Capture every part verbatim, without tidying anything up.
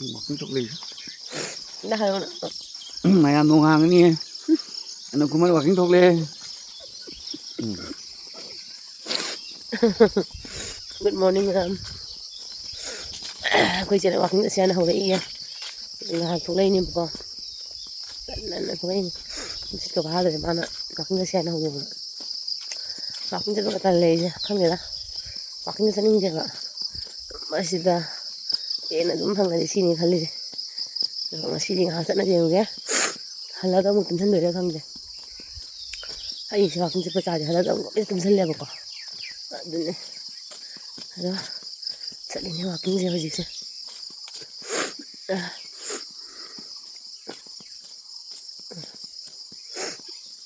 ꯋꯥꯀꯤꯡ ꯊꯣꯛꯂꯛꯏ꯫ ꯅꯪ ꯍꯥꯏꯔꯛꯑꯣ꯫ ꯃꯌꯥꯝ ꯅꯣꯡ ꯍꯥꯡꯉꯅꯤ꯫ ꯑꯅꯨꯞ ꯀꯨꯃꯥꯔ ꯋꯥꯀꯤꯡ ꯊꯣꯛꯂꯛꯑꯦ꯫ ꯎꯝ꯫ Good morning, ꯃꯌꯥꯝ꯫ ꯑꯩꯈꯣꯏ ꯆꯦꯅ ꯋꯥꯀꯤꯡ ꯆꯠꯁꯦ ꯍꯥꯏꯅ ꯍꯧꯔꯛꯏꯌꯦ꯫ ꯉꯥꯏꯍꯥꯛ ꯊꯣꯛꯂꯛꯏꯅꯦꯕꯀꯣ꯫ ꯇꯟꯅ ꯊꯣꯛꯂꯛꯏꯅꯦ꯫ ꯅꯨꯡꯁꯤꯠꯀ ꯐꯥꯗ꯭ꯔꯦ ꯃꯥꯅ ꯋꯥꯀꯤꯡ ꯆꯠꯁꯦ ꯍꯥꯏꯅ ꯍꯧꯗꯣꯛꯄꯗ꯫ ꯋꯥꯀꯤꯡ ꯆꯠꯄꯒ ꯇꯜꯂꯦ ꯑꯩꯁꯦ꯫ ꯈꯪꯗꯦꯗ꯫ ꯋꯥꯀꯤꯡ ꯆꯠꯅꯤꯡꯗꯦꯕ꯫ ꯑꯁꯤꯗ ꯍꯦꯟꯅ ꯑꯗꯨꯝ ꯐꯪꯉꯗꯤ ꯁꯤꯅꯤ ꯈꯜꯂꯤꯁꯦ꯫ ꯑꯗꯣ ꯉꯁꯤꯗꯤ ꯉꯥꯏꯍꯥꯛ ꯆꯠꯅ ꯌꯦꯡꯉꯨꯒꯦ꯫ ꯍꯜꯂꯛꯑꯒ ꯑꯃꯨꯛ ꯇꯨꯝꯁꯟꯗꯣꯏꯔꯥ ꯈꯪꯗꯦ꯫ ꯑꯩꯁꯦ ꯋꯥꯀꯤꯡ ꯆꯠꯄ ꯇꯥꯔꯗꯤ ꯍꯜꯂꯛꯑꯒ ꯑꯃꯨꯛ ꯂꯣꯏ ꯇꯨꯝꯁꯜꯂꯦꯕꯀꯣ꯫ ꯑꯗꯨꯅꯦ꯫ ꯑꯗꯣ ꯆꯠꯂꯤꯅꯦ ꯋꯥꯀꯤꯡꯁꯦ ꯍꯧꯖꯤꯛꯁꯦ꯫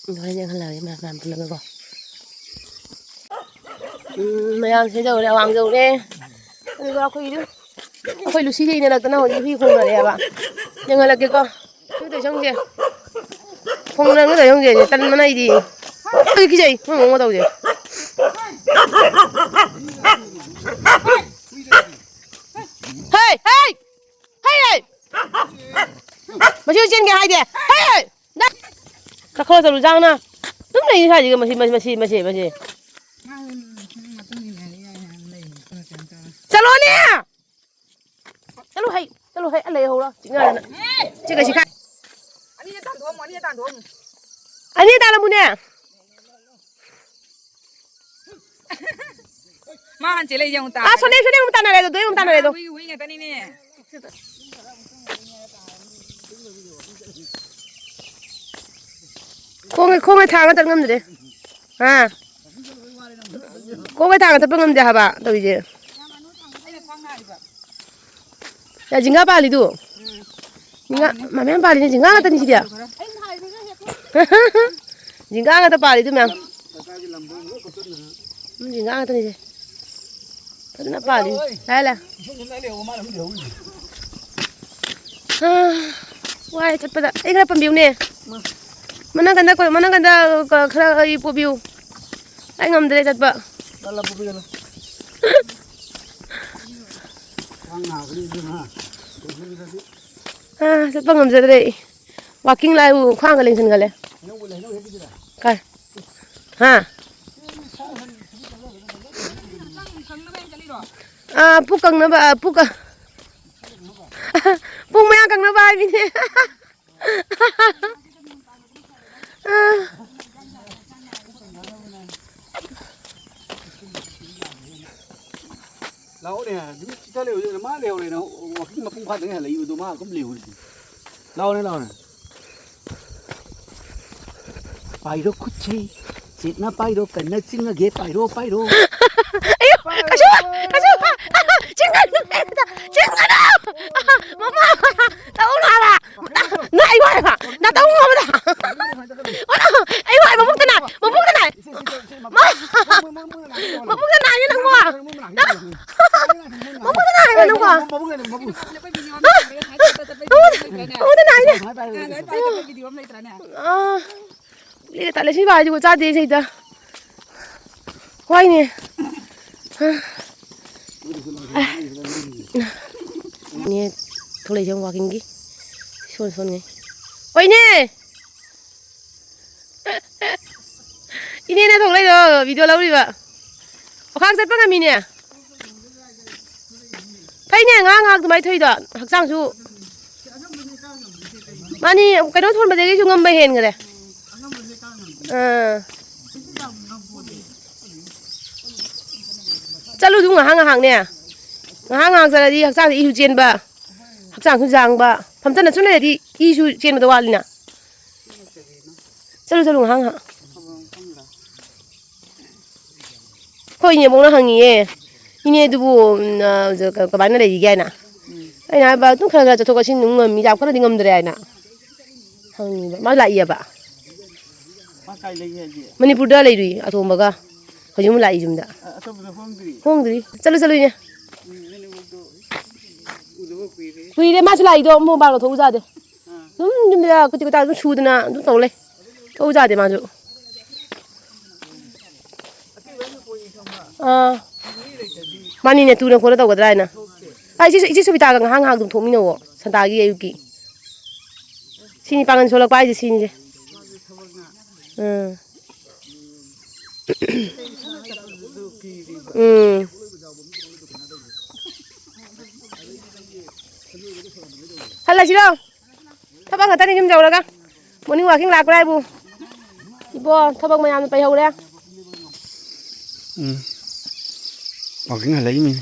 ꯍꯣꯔꯦꯟ ꯌꯦꯡꯍꯜꯂꯛꯑꯒꯦ ꯃꯌꯥꯝ ꯃꯌꯥꯝ ꯄꯨꯜꯂꯒꯀꯣ꯫ ꯎꯝ, ꯃꯌꯥꯝꯁꯦ ꯌꯧꯔꯦ, ꯑꯋꯥꯡ ꯌꯧꯔꯦ꯫ ꯑꯗꯨꯒ ꯑꯩꯈꯣꯏꯒꯤꯗꯤ, ꯑꯩꯈꯣꯏ ꯂꯨꯁꯤꯒ ꯏꯟꯅꯔꯛꯇꯅ ꯍꯧꯖꯤꯛ ꯍꯨꯏ ꯈꯣꯡꯅꯔꯦꯕ꯫ ꯌꯦꯡꯍꯜꯂꯛꯀꯦꯀꯣ꯫ ꯁꯤ ꯇꯧꯏꯁꯦ ꯌꯦꯡꯉꯨꯁꯦ꯫ ꯈꯣꯡꯅꯔꯝꯒ ꯇꯧꯏꯁꯦ ꯌꯦꯡꯉꯨꯁꯦ꯫ ꯇꯟꯕꯅ ꯑꯩꯗꯤ꯫ ꯑꯩ ꯀꯤꯖꯩ꯫ ꯃꯣꯏ ꯃꯑꯣꯡ ꯃꯇꯧꯁꯦ꯫ ꯍꯩ! ꯍꯩ! ꯍꯩ! ꯍꯩ! ꯃꯁꯤ ꯆꯦꯟꯒꯦ ꯍꯥꯏꯗꯦ꯫ ꯍꯩ! ꯍꯩ! ꯗꯥ! ꯀꯥꯈꯠꯂ ꯆꯠꯂꯨ, ꯖꯥꯡꯅ꯫ ꯑꯗꯨꯝ ꯂꯩꯅꯤ ꯁ꯭ꯋꯥꯏꯁꯤꯒ ꯃꯁꯤ, ꯃꯁꯤ, ꯃꯁꯤ, ꯃꯁꯤ, ꯃꯁꯤ꯫ ꯆꯠꯂꯣꯅꯦ! ꯆꯠꯂꯨ ꯍꯩ, ꯆꯠꯂꯨ ꯍꯩ, ꯑ, ꯂꯩꯍꯧꯔꯣ꯫ ꯆꯤꯛꯅꯗꯅ꯫ ꯆꯤꯛꯑ ꯁꯤ ꯈꯥꯏ꯫ ꯑꯅꯤꯁꯦ ꯇꯥꯟꯊꯣꯛꯑꯝꯃꯣ, ꯑꯅꯤꯁꯦ ꯇꯥꯟꯊꯣꯛꯑꯝꯃꯣ꯫ ꯑꯅꯤ ꯇꯥꯜꯂꯝꯃꯨꯅꯦ꯫ ꯃꯥ ꯍꯥꯟ ꯆꯦꯜꯂꯛꯏꯁꯦ ꯑꯃꯨꯛ ꯑꯥ, ꯇꯥꯔꯦ꯫ ꯁꯣꯅꯦ, ꯁꯣꯅꯦ ꯑꯃꯨꯛ ꯇꯥꯟꯅꯔꯦ ꯑꯗꯣ, ꯗꯣꯏ ꯑꯃꯨꯛ ꯇꯥꯟꯅꯔꯦ ꯑꯗꯣ꯫ ꯍꯨꯏ, ꯍꯨꯏ ꯉꯥꯛꯇꯅꯤꯅꯦ꯫ ꯈꯣꯡꯉꯦ, ꯈꯣꯡꯉꯦ ꯊꯥꯡꯒ ꯆꯠ ꯉꯝꯗ꯭ꯔꯦ꯫ ꯑꯥ꯫ ꯈꯣꯡꯉꯦ ꯊꯥꯡꯒ ꯆꯠꯄ ꯉꯝꯗꯦ ꯍꯥꯏꯕ ꯇꯧꯔꯤꯁꯦ꯫ ꯑꯩꯅ ꯈ꯭ꯋꯥꯡ ꯅꯥꯔꯤꯕ꯫ ꯌꯥ, ꯖꯤꯡꯒꯥ ꯄꯥꯜꯂꯤꯗꯨ꯫ ꯎꯝ꯫ ꯖꯤꯡꯒꯥ, ꯃꯥꯜꯂꯤꯅꯦ꯫ ꯃꯌꯥꯝ ꯄꯥꯜꯂꯤꯅꯦ, ꯖꯤꯡꯒꯥ ꯉꯥꯛꯇꯅꯤ ꯁꯤꯗꯤ꯫ ꯈꯔ, ꯈꯔ꯫ ꯖꯤꯡꯒꯥ ꯉꯥꯛꯇ ꯄꯥꯜꯂꯤꯗꯨ ꯃꯌꯥꯝ꯫ ꯎꯝ, ꯖꯤꯡꯒꯥ ꯉꯥꯛꯇꯅꯤꯁꯦ꯫ ꯐꯖꯅ ꯄꯥꯜꯂꯤ꯫ ꯂꯥꯛꯑꯦ, ꯂꯥꯛꯑꯦ꯫ ꯏꯁꯣꯝꯗ ꯂꯥꯛꯑꯦ, ꯃꯥꯅ ꯑꯃ ꯂꯩꯍꯧꯔꯤꯁꯦ꯫ ꯑꯥ, ꯋꯥꯏ ꯆꯠꯄꯗ꯫ ꯑꯩ ꯈꯔ ꯄꯥꯝꯕꯤꯌꯨꯅꯦ꯫ ꯃꯥ꯫ ꯃꯅꯪꯒꯟꯗ ꯀꯣ-, ꯃꯅꯪꯒꯟꯗ ꯀ-, ꯈꯔ ꯑꯩ ꯄꯨꯕꯤꯌꯨ꯫ ꯑꯩ ꯉꯝꯗ꯭ꯔꯦ ꯆꯠꯄ꯫ ꯆꯠꯂꯣ, ꯄꯨꯕꯤꯔꯣ꯫ ꯈ꯭ꯋꯥꯡ ꯅꯥꯕꯅꯤ ꯏꯕꯦꯝꯃ꯫ ꯑꯥ, ꯆꯠꯄ ꯉꯝꯖꯗ꯭ꯔꯦ꯫ ꯋꯥꯀꯤꯡ ꯂꯥꯛꯑꯦꯕꯨ ꯈ꯭ꯋꯥꯡꯒ ꯂꯦꯡꯁꯟꯒꯠꯂꯦ꯫ ꯀꯥꯏ? ꯍꯥ? ꯑꯥ, ꯄꯨꯛ ꯀꯪꯅꯕ, ꯑꯥ, ꯄꯨꯛ ꯀ-, ꯄꯨꯛ ꯃꯌꯥ ꯀꯪꯅꯕ ꯍꯥꯏꯕꯤꯅꯦ꯫ ꯂꯥꯛꯑꯣꯅꯦ, ꯅꯨꯃꯤꯠ ꯆꯤꯛꯊ ꯂꯩꯍꯧꯗꯅ ꯃꯥ ꯂꯩꯍꯧꯔꯦꯅ, ꯋꯥꯀꯤꯡ ꯃꯄꯨꯡ ꯐꯥꯗꯉꯩ ꯍꯜꯂꯛꯏꯕꯗꯣ ꯃꯥ ꯑꯗꯨꯝ ꯂꯩꯍꯧꯔꯤꯁꯤꯗꯤ꯫ ꯂꯥꯛꯑꯣꯅꯦ, ꯂꯥꯛꯑꯣꯅꯦ꯫ ꯄꯥꯏꯔꯣ ꯈꯨꯠꯁꯦ, ꯆꯦꯠꯅ ꯄꯥꯏꯔꯣ, ꯀꯟꯅ ꯆꯤꯡꯉꯒꯦ, ꯄꯥꯏꯔꯣ, ꯄꯥꯏꯔꯣ꯫ ꯑꯌꯣ, ꯀꯩꯁꯨ, ꯀꯩꯁꯨ, ꯆꯤꯡꯒꯅꯨ, ꯆꯤꯡꯒꯅꯨ꯫ ꯃꯃꯥ, ꯇꯧꯅꯨ ꯍꯥꯏꯕ꯫ ꯅꯥꯏ ꯋꯥꯏꯕ! ꯅꯥꯇꯧ ꯉꯝꯕꯗ! ꯑꯣ, ꯑꯩ ꯋꯥꯏ! ꯃꯕꯨꯛꯇ ꯅꯥꯏ! ꯃꯕꯨꯛꯇ ꯅꯥꯏ! ꯃ-, ꯃꯕꯨꯛꯇ ꯅꯥꯏꯅꯦ ꯅꯪꯕꯣ! ꯃꯕꯨꯛꯇ ꯅꯥꯏꯕ ꯅꯪꯕꯣ! ꯃꯕꯨꯛꯇ, ꯃꯕꯨꯛꯇ ꯅꯥꯏꯅꯦ! ꯑꯥ, ꯂꯤꯔꯦ ꯇꯥꯂꯦ ꯁꯤ ꯋꯥꯏꯁꯤꯕꯨ ꯆꯥꯗꯦ ꯁꯤꯗ꯫ ꯍꯣꯏꯅꯦ꯫ ꯏꯅꯦ ꯊꯣꯛꯂꯛꯏꯁꯦ ꯋꯥꯀꯤꯡꯒꯤ꯫ ꯁꯣꯟ ꯁꯣꯟꯉꯩ꯫ ꯍꯣꯏꯅꯦ! ꯏꯅꯦꯅ ꯊꯣꯛꯂꯛꯏꯗꯣ video ꯂꯧꯔꯤꯕ꯫ ꯋꯥꯈꯥꯡ ꯆꯠꯄ ꯉꯝꯃꯤꯅꯦ꯫ ꯐꯩꯅꯦ, ꯉꯥꯏꯍꯥꯛ ꯉꯥꯏꯍꯥꯛ ꯑꯗꯨꯃꯥꯏꯅ ꯊꯣꯛꯏꯗꯣ꯫ ꯍꯛꯆꯥꯡꯁꯨ ꯃꯥꯅꯤ, ꯀꯩꯅꯣ ꯊꯣꯟꯕꯗꯒꯤꯁꯨ ꯉꯝꯕ ꯍꯦꯟꯈ꯭ꯔꯦ꯫ ꯑꯥ꯫ ꯆꯠꯂꯨ ꯑꯗꯨꯝ ꯉꯥꯏꯍꯥꯛ ꯉꯥꯏꯍꯥꯛꯅꯦ꯫ ꯉꯥꯏꯍꯥꯛ ꯉꯥꯏꯍꯥꯛ ꯆꯠꯂꯗꯤ ꯍꯛꯆꯥꯡꯗ ꯏꯁꯨ ꯆꯦꯟꯕ, ꯍꯛꯆꯥꯡꯁꯨ ꯌꯥꯡꯕ꯫ ꯐꯝꯇꯅ ꯁꯨꯝ ꯂꯩꯔꯗꯤ ꯏꯁꯨ ꯆꯦꯟꯕꯗꯣ ꯋꯥꯠꯂꯤꯅ꯫ ꯆꯠꯂꯨ, ꯆꯠꯂꯨ ꯉꯥꯏꯍꯥꯛ ꯉꯥꯏꯍꯥꯛ꯫ ꯑꯩꯈꯣꯏ ꯏꯅꯦꯕꯣꯛꯅ ꯍꯪꯉꯤꯌꯦ, "ꯏꯅꯦ ꯑꯗꯨꯕꯨ, ꯎꯝ, ꯑ, ꯀ-, ꯀꯃꯥꯏꯅ ꯂꯩꯔꯤꯒꯦ?" ꯍꯥꯏꯅ꯫ ꯑꯩꯅ ꯍꯥꯏꯕ, "ꯑꯗꯨꯝ ꯈꯔ ꯈꯔ ꯆꯠꯊꯣꯛ ꯆꯠꯁꯤꯟ ꯑꯗꯨꯝ ꯉꯝꯃꯤ, ꯌꯥꯝ ꯀꯟꯅꯗꯤ ꯉꯝꯗ꯭ꯔꯦ" ꯍꯥꯏꯅ ꯍꯪꯉꯤꯕ꯫ ꯃꯥ ꯂꯥꯛꯏꯌꯦꯕ꯫ ꯃꯥ ꯀꯥꯏ ꯂꯩꯒꯦ ꯍꯥꯏꯁꯦ? ꯃꯅꯤꯄꯨꯔꯗ ꯂꯩꯔꯨꯏ ꯑꯇꯣꯝꯕꯒ꯫ ꯍꯧꯖꯤꯛ ꯑꯃꯨꯛ ꯂꯥꯛꯏ ꯌꯨꯝꯗ꯫ ꯑ-, ꯑꯇꯣꯝꯕꯗꯣ ꯍꯣꯡꯗ꯭ꯔꯤ? ꯍꯣꯡꯗ꯭ꯔꯤ꯫ ꯆꯠꯂꯨ, ꯆꯠꯂꯨ, ꯏꯅꯦ꯫ ꯎꯝ, ꯅꯪ ꯅꯃꯧꯗꯣ ꯎꯗꯕ ꯀꯨꯏꯔꯦ꯫ ꯀꯨꯏꯔꯦ, ꯃꯥꯁꯨ ꯂꯥꯛꯏꯗꯣ ꯃꯣꯕꯥꯏꯜꯒ ꯊꯣꯛꯎ ꯌꯥꯗꯦ꯫ ꯑꯥ꯫ ꯑꯗꯨꯝ ꯌꯨꯝꯗ ꯀꯨꯇꯤ ꯀꯨꯇꯥ ꯑꯗꯨꯝ ꯁꯨꯗꯅ ꯑꯗꯨꯝ ꯇꯧ ꯂꯩ꯫ ꯊꯣꯛꯎ ꯌꯥꯗꯦ ꯃꯥꯁꯨ꯫ ꯑꯥ꯫ ꯃꯥꯅꯤꯅꯦ, ꯇꯨꯅ ꯈꯣꯠꯅ ꯇꯧꯒꯗ꯭ꯔꯥ ꯍꯥꯏꯅ꯫ ꯑꯥ, ꯏꯆꯦ, ꯏꯆꯦ ꯁꯨꯕꯤꯇꯥꯒ ꯉꯥꯏꯍꯥꯛ ꯉꯥꯏꯍꯥꯛ ꯑꯗꯨꯝ ꯊꯣꯛꯃꯤꯟꯅꯧꯋꯣ, ꯁꯟꯗꯥꯒꯤ ꯑꯌꯨꯛꯀꯤ꯫ ꯁꯤꯅꯤ ꯄꯥꯡꯒꯜ ꯁꯣꯜꯂꯛꯄ ꯍꯥꯏꯁꯦ, ꯁꯤꯅꯤꯁꯦ꯫ ꯎꯝ꯫ ꯎꯝ꯫ ꯍꯜꯂꯁꯤꯔꯣ? ꯊꯕꯛ ꯉꯥꯛꯇꯅꯤ ꯌꯨꯝ ꯌꯧꯔꯒ꯫ Morning walking ꯂꯥꯛꯄ꯭ꯔꯥ ꯍꯥꯏꯕꯨ? ꯏꯕꯣ, ꯊꯕꯛ ꯃꯌꯥꯝꯅ ꯄꯩꯍꯧꯔꯦ꯫ ꯎꯝ꯫ Walking ꯍꯜꯂꯛꯏꯃꯤꯅꯦ꯫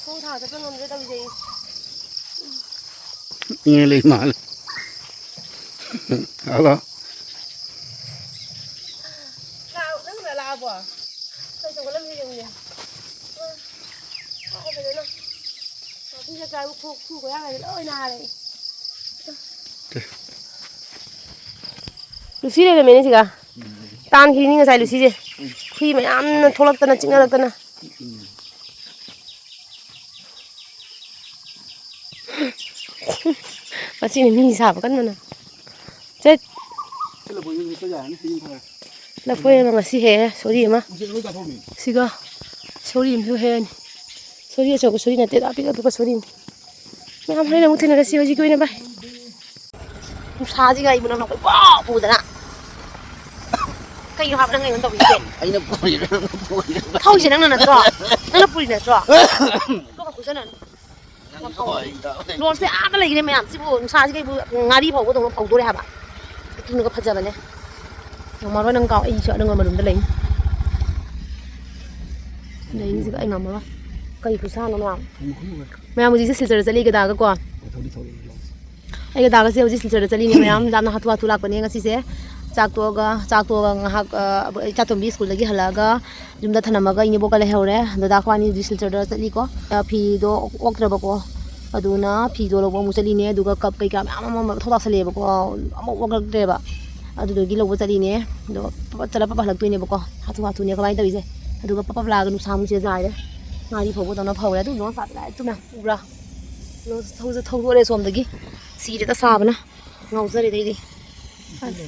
ꯈꯣꯡ ꯊꯥꯡ ꯆꯠꯄ ꯉꯝꯗ꯭ꯔꯦ ꯇꯧꯔꯤꯁꯦ ꯑꯩ꯫ ꯏꯪꯉ ꯂꯩ ꯃꯥꯜꯂꯦ꯫ ꯍꯜꯂꯣ꯫ ꯂꯥꯛꯑꯣ, ꯅꯪ ꯂꯥꯛꯑꯕꯣ? ꯑꯩꯈꯣꯏ ꯆꯪꯈꯠꯂꯝꯃꯤ ꯌꯦꯡꯉꯨꯅꯦ꯫ ꯑꯥ, ꯐꯖꯅ꯫ ꯋꯥꯀꯤꯡ ꯆꯠꯄ ꯍꯥꯏꯕꯨ ꯈꯣꯡ ꯈꯨ ꯈꯨꯌꯥꯒꯁꯦ ꯂꯣꯏ ꯅꯥꯔꯦ꯫ ꯂꯨꯁꯤ ꯂꯩꯔꯝꯃꯦꯅꯦ ꯁꯤꯒ꯫ ꯇꯥꯟꯈꯤꯅꯤ ꯉꯁꯥꯏ ꯂꯨꯁꯤꯁꯦ꯫ ꯍꯨꯏ ꯃꯌꯥꯝꯅ ꯊꯣꯛꯂꯛꯇꯅ ꯆꯤꯛꯅꯔꯛꯇꯅ꯫ ꯃꯁꯤꯅ ꯃꯤ ꯁꯥꯕ ꯀꯟꯕꯅ꯫ ꯆꯠ꯫ ꯂꯐꯣꯏ ꯑꯃ ꯉꯁꯤ ꯍꯦꯛꯑꯦ, ꯁꯣꯔꯤ ꯑꯃ꯫ ꯁꯤꯒ ꯁꯣꯔꯤ ꯑꯃꯁꯨ ꯍꯦꯛꯑꯅꯤ꯫ ꯁꯣꯔꯤ ꯑꯆꯧꯕ ꯁꯣꯔꯤ ꯅꯠꯇꯦ, ꯑꯄꯤꯛ ꯑꯄꯤꯛꯄ ꯁꯣꯔꯤꯅꯤ꯫ ꯃꯌꯥꯝ ꯍꯣꯔꯦꯟ ꯑꯃꯨꯛ ꯊꯦꯡꯅꯔꯁꯤ, ꯍꯧꯖꯤꯛꯀꯤ ꯑꯣꯏꯅ bye꯫ ꯅꯨꯡꯁꯥꯁꯤꯒ ꯑꯩꯕꯨ ꯅꯪꯅ ꯀꯣꯏꯄꯨ ꯄꯨꯗꯅ꯫ ꯀꯩꯅꯣ ꯍꯥꯏꯕ ꯅꯪ ꯑꯩꯉꯣꯟꯗ ꯇꯧꯔꯤꯁꯦ? ꯑꯩꯅ ꯄꯨꯔꯤꯔ ꯅꯪꯅ ꯄꯨꯔꯤꯔ? ꯊꯧꯔꯤꯁꯦ ꯅꯪꯅ ꯅꯠꯇ꯭ꯔꯣ? ꯅꯪꯅ ꯄꯨꯔꯤ ꯅꯠꯇ꯭ꯔꯣ? ꯂꯣꯟꯁꯦ ꯑꯥꯗ ꯂꯩꯈ꯭ꯔꯦ ꯃꯌꯥꯝꯁꯤꯕꯨ, ꯅꯨꯡꯁꯥꯁꯤꯒ ꯑꯩꯕꯨ ꯉꯥꯔꯤ ꯐꯧꯕꯗꯧꯅ ꯐꯧꯗꯣꯔꯦ ꯍꯥꯏꯕ꯫ ꯑꯗꯨꯅꯒ ꯐꯖꯕꯅꯦ꯫ ꯉꯝꯃꯔꯣꯏ ꯅꯪ ꯀꯥꯎ, ꯑꯩꯁꯨ ꯑꯅꯪꯕ ꯃꯅꯨꯡꯗ ꯂꯩꯅꯤ꯫ ꯂꯩꯅꯤꯁꯤꯒ ꯑꯩ ꯉꯝꯃꯔꯣꯏ꯫ ꯀꯩ ꯈꯨꯁꯥꯅꯣ ꯃꯌꯥꯝ꯫ ꯃꯌꯥꯝ ꯍꯧꯖꯤꯛꯁꯦ ꯁꯤꯜꯆꯔꯗ ꯆꯠꯂꯤ ꯒꯗꯥꯒ ꯀꯣ꯫ ꯑꯩꯒ ꯗꯥꯒꯁꯦ ꯍꯧꯖꯤꯛ ꯁꯤꯜꯆꯔꯗ ꯆꯠꯂꯤꯅꯦ ꯃꯌꯥꯝ꯫ ꯌꯥꯝꯅ ꯍꯥꯊꯨ ꯍꯥꯊꯨ ꯂꯥꯛꯄꯅꯦ ꯉꯁꯤꯁꯦ꯫ ꯆꯥꯛ ꯇꯣꯛꯑꯒ, ꯆꯥꯛ ꯇꯣꯛꯑꯒ ꯉꯥꯏꯍꯥꯛ, ꯑ, ꯏꯆꯥꯇꯣꯝꯕꯤ ꯁ꯭ꯀꯨꯜꯗꯒꯤ ꯍꯜꯂꯛꯑꯒ ꯌꯨꯝꯗ ꯊꯅꯝꯃꯒ ꯏꯅꯦꯕꯣꯛꯀ ꯂꯩꯍꯧꯔꯦ꯫ ꯗꯗꯥ ꯑꯩꯈꯣꯏꯕꯥꯅꯤ ꯍꯧꯖꯤꯛ ꯁꯤꯜꯆꯔꯗ ꯆꯠꯂꯤꯀꯣ꯫ ꯑ, ꯐꯤꯗꯣ ꯑꯣꯛꯇ꯭ꯔꯕꯀꯣ꯫ ꯑꯗꯨꯅ ꯐꯤꯗꯣ ꯂꯧꯕ ꯑꯃꯨꯛ ꯆꯠꯂꯤꯅꯦ꯫ ꯑꯗꯨꯒ ꯀꯞ ꯀꯩꯀꯥ ꯃꯌꯥꯝ ꯑꯃ ꯃꯊꯧ ꯇꯥꯁꯜꯂꯛꯑꯦꯕꯀꯣ꯫ ꯑꯃꯨꯛ ꯑꯣꯛꯂꯛꯇ꯭ꯔꯦꯕ꯫ ꯑꯗꯨꯗꯨꯒꯤ ꯂꯧꯕ ꯆꯠꯂꯤꯅꯦ꯫ ꯑꯗꯣ ꯄꯞ ꯄꯞ ꯆꯠꯂ ꯄꯞ ꯄꯞ ꯍꯜꯂꯛꯇꯣꯏꯅꯦꯕꯀꯣ꯫ ꯍꯥꯊꯨ ꯍꯥꯊꯨꯅꯦ ꯀꯃꯥꯏꯅ ꯇꯧꯔꯤꯁꯦ? ꯑꯗꯨꯒ ꯄꯞ ꯄꯞ ꯂꯥꯛꯑꯒ ꯅꯨꯡꯁꯥ ꯑꯃꯨꯛ ꯁꯤꯗ ꯌꯥꯏꯔꯦ꯫ ꯉꯥꯔꯤ ꯐꯧꯕꯗꯧꯅ ꯐꯧꯔꯦ꯫ ꯑꯗꯨ ꯅꯣꯡ ꯆꯥꯗ ꯂꯥꯛꯑꯦ ꯇꯨꯃꯦ꯫ ꯎꯕ꯭ꯔꯥ? ꯅꯣꯡ ꯊꯧꯁꯦ ꯊꯧꯗꯣꯔꯛꯑꯦ ꯁꯣꯝꯗꯒꯤ꯫ ꯁꯤꯔꯦꯗ ꯁꯥꯕꯅ꯫ ꯉꯥꯎꯖꯔꯦꯗ ꯑꯩꯗꯤ꯫ ꯑꯁ꯫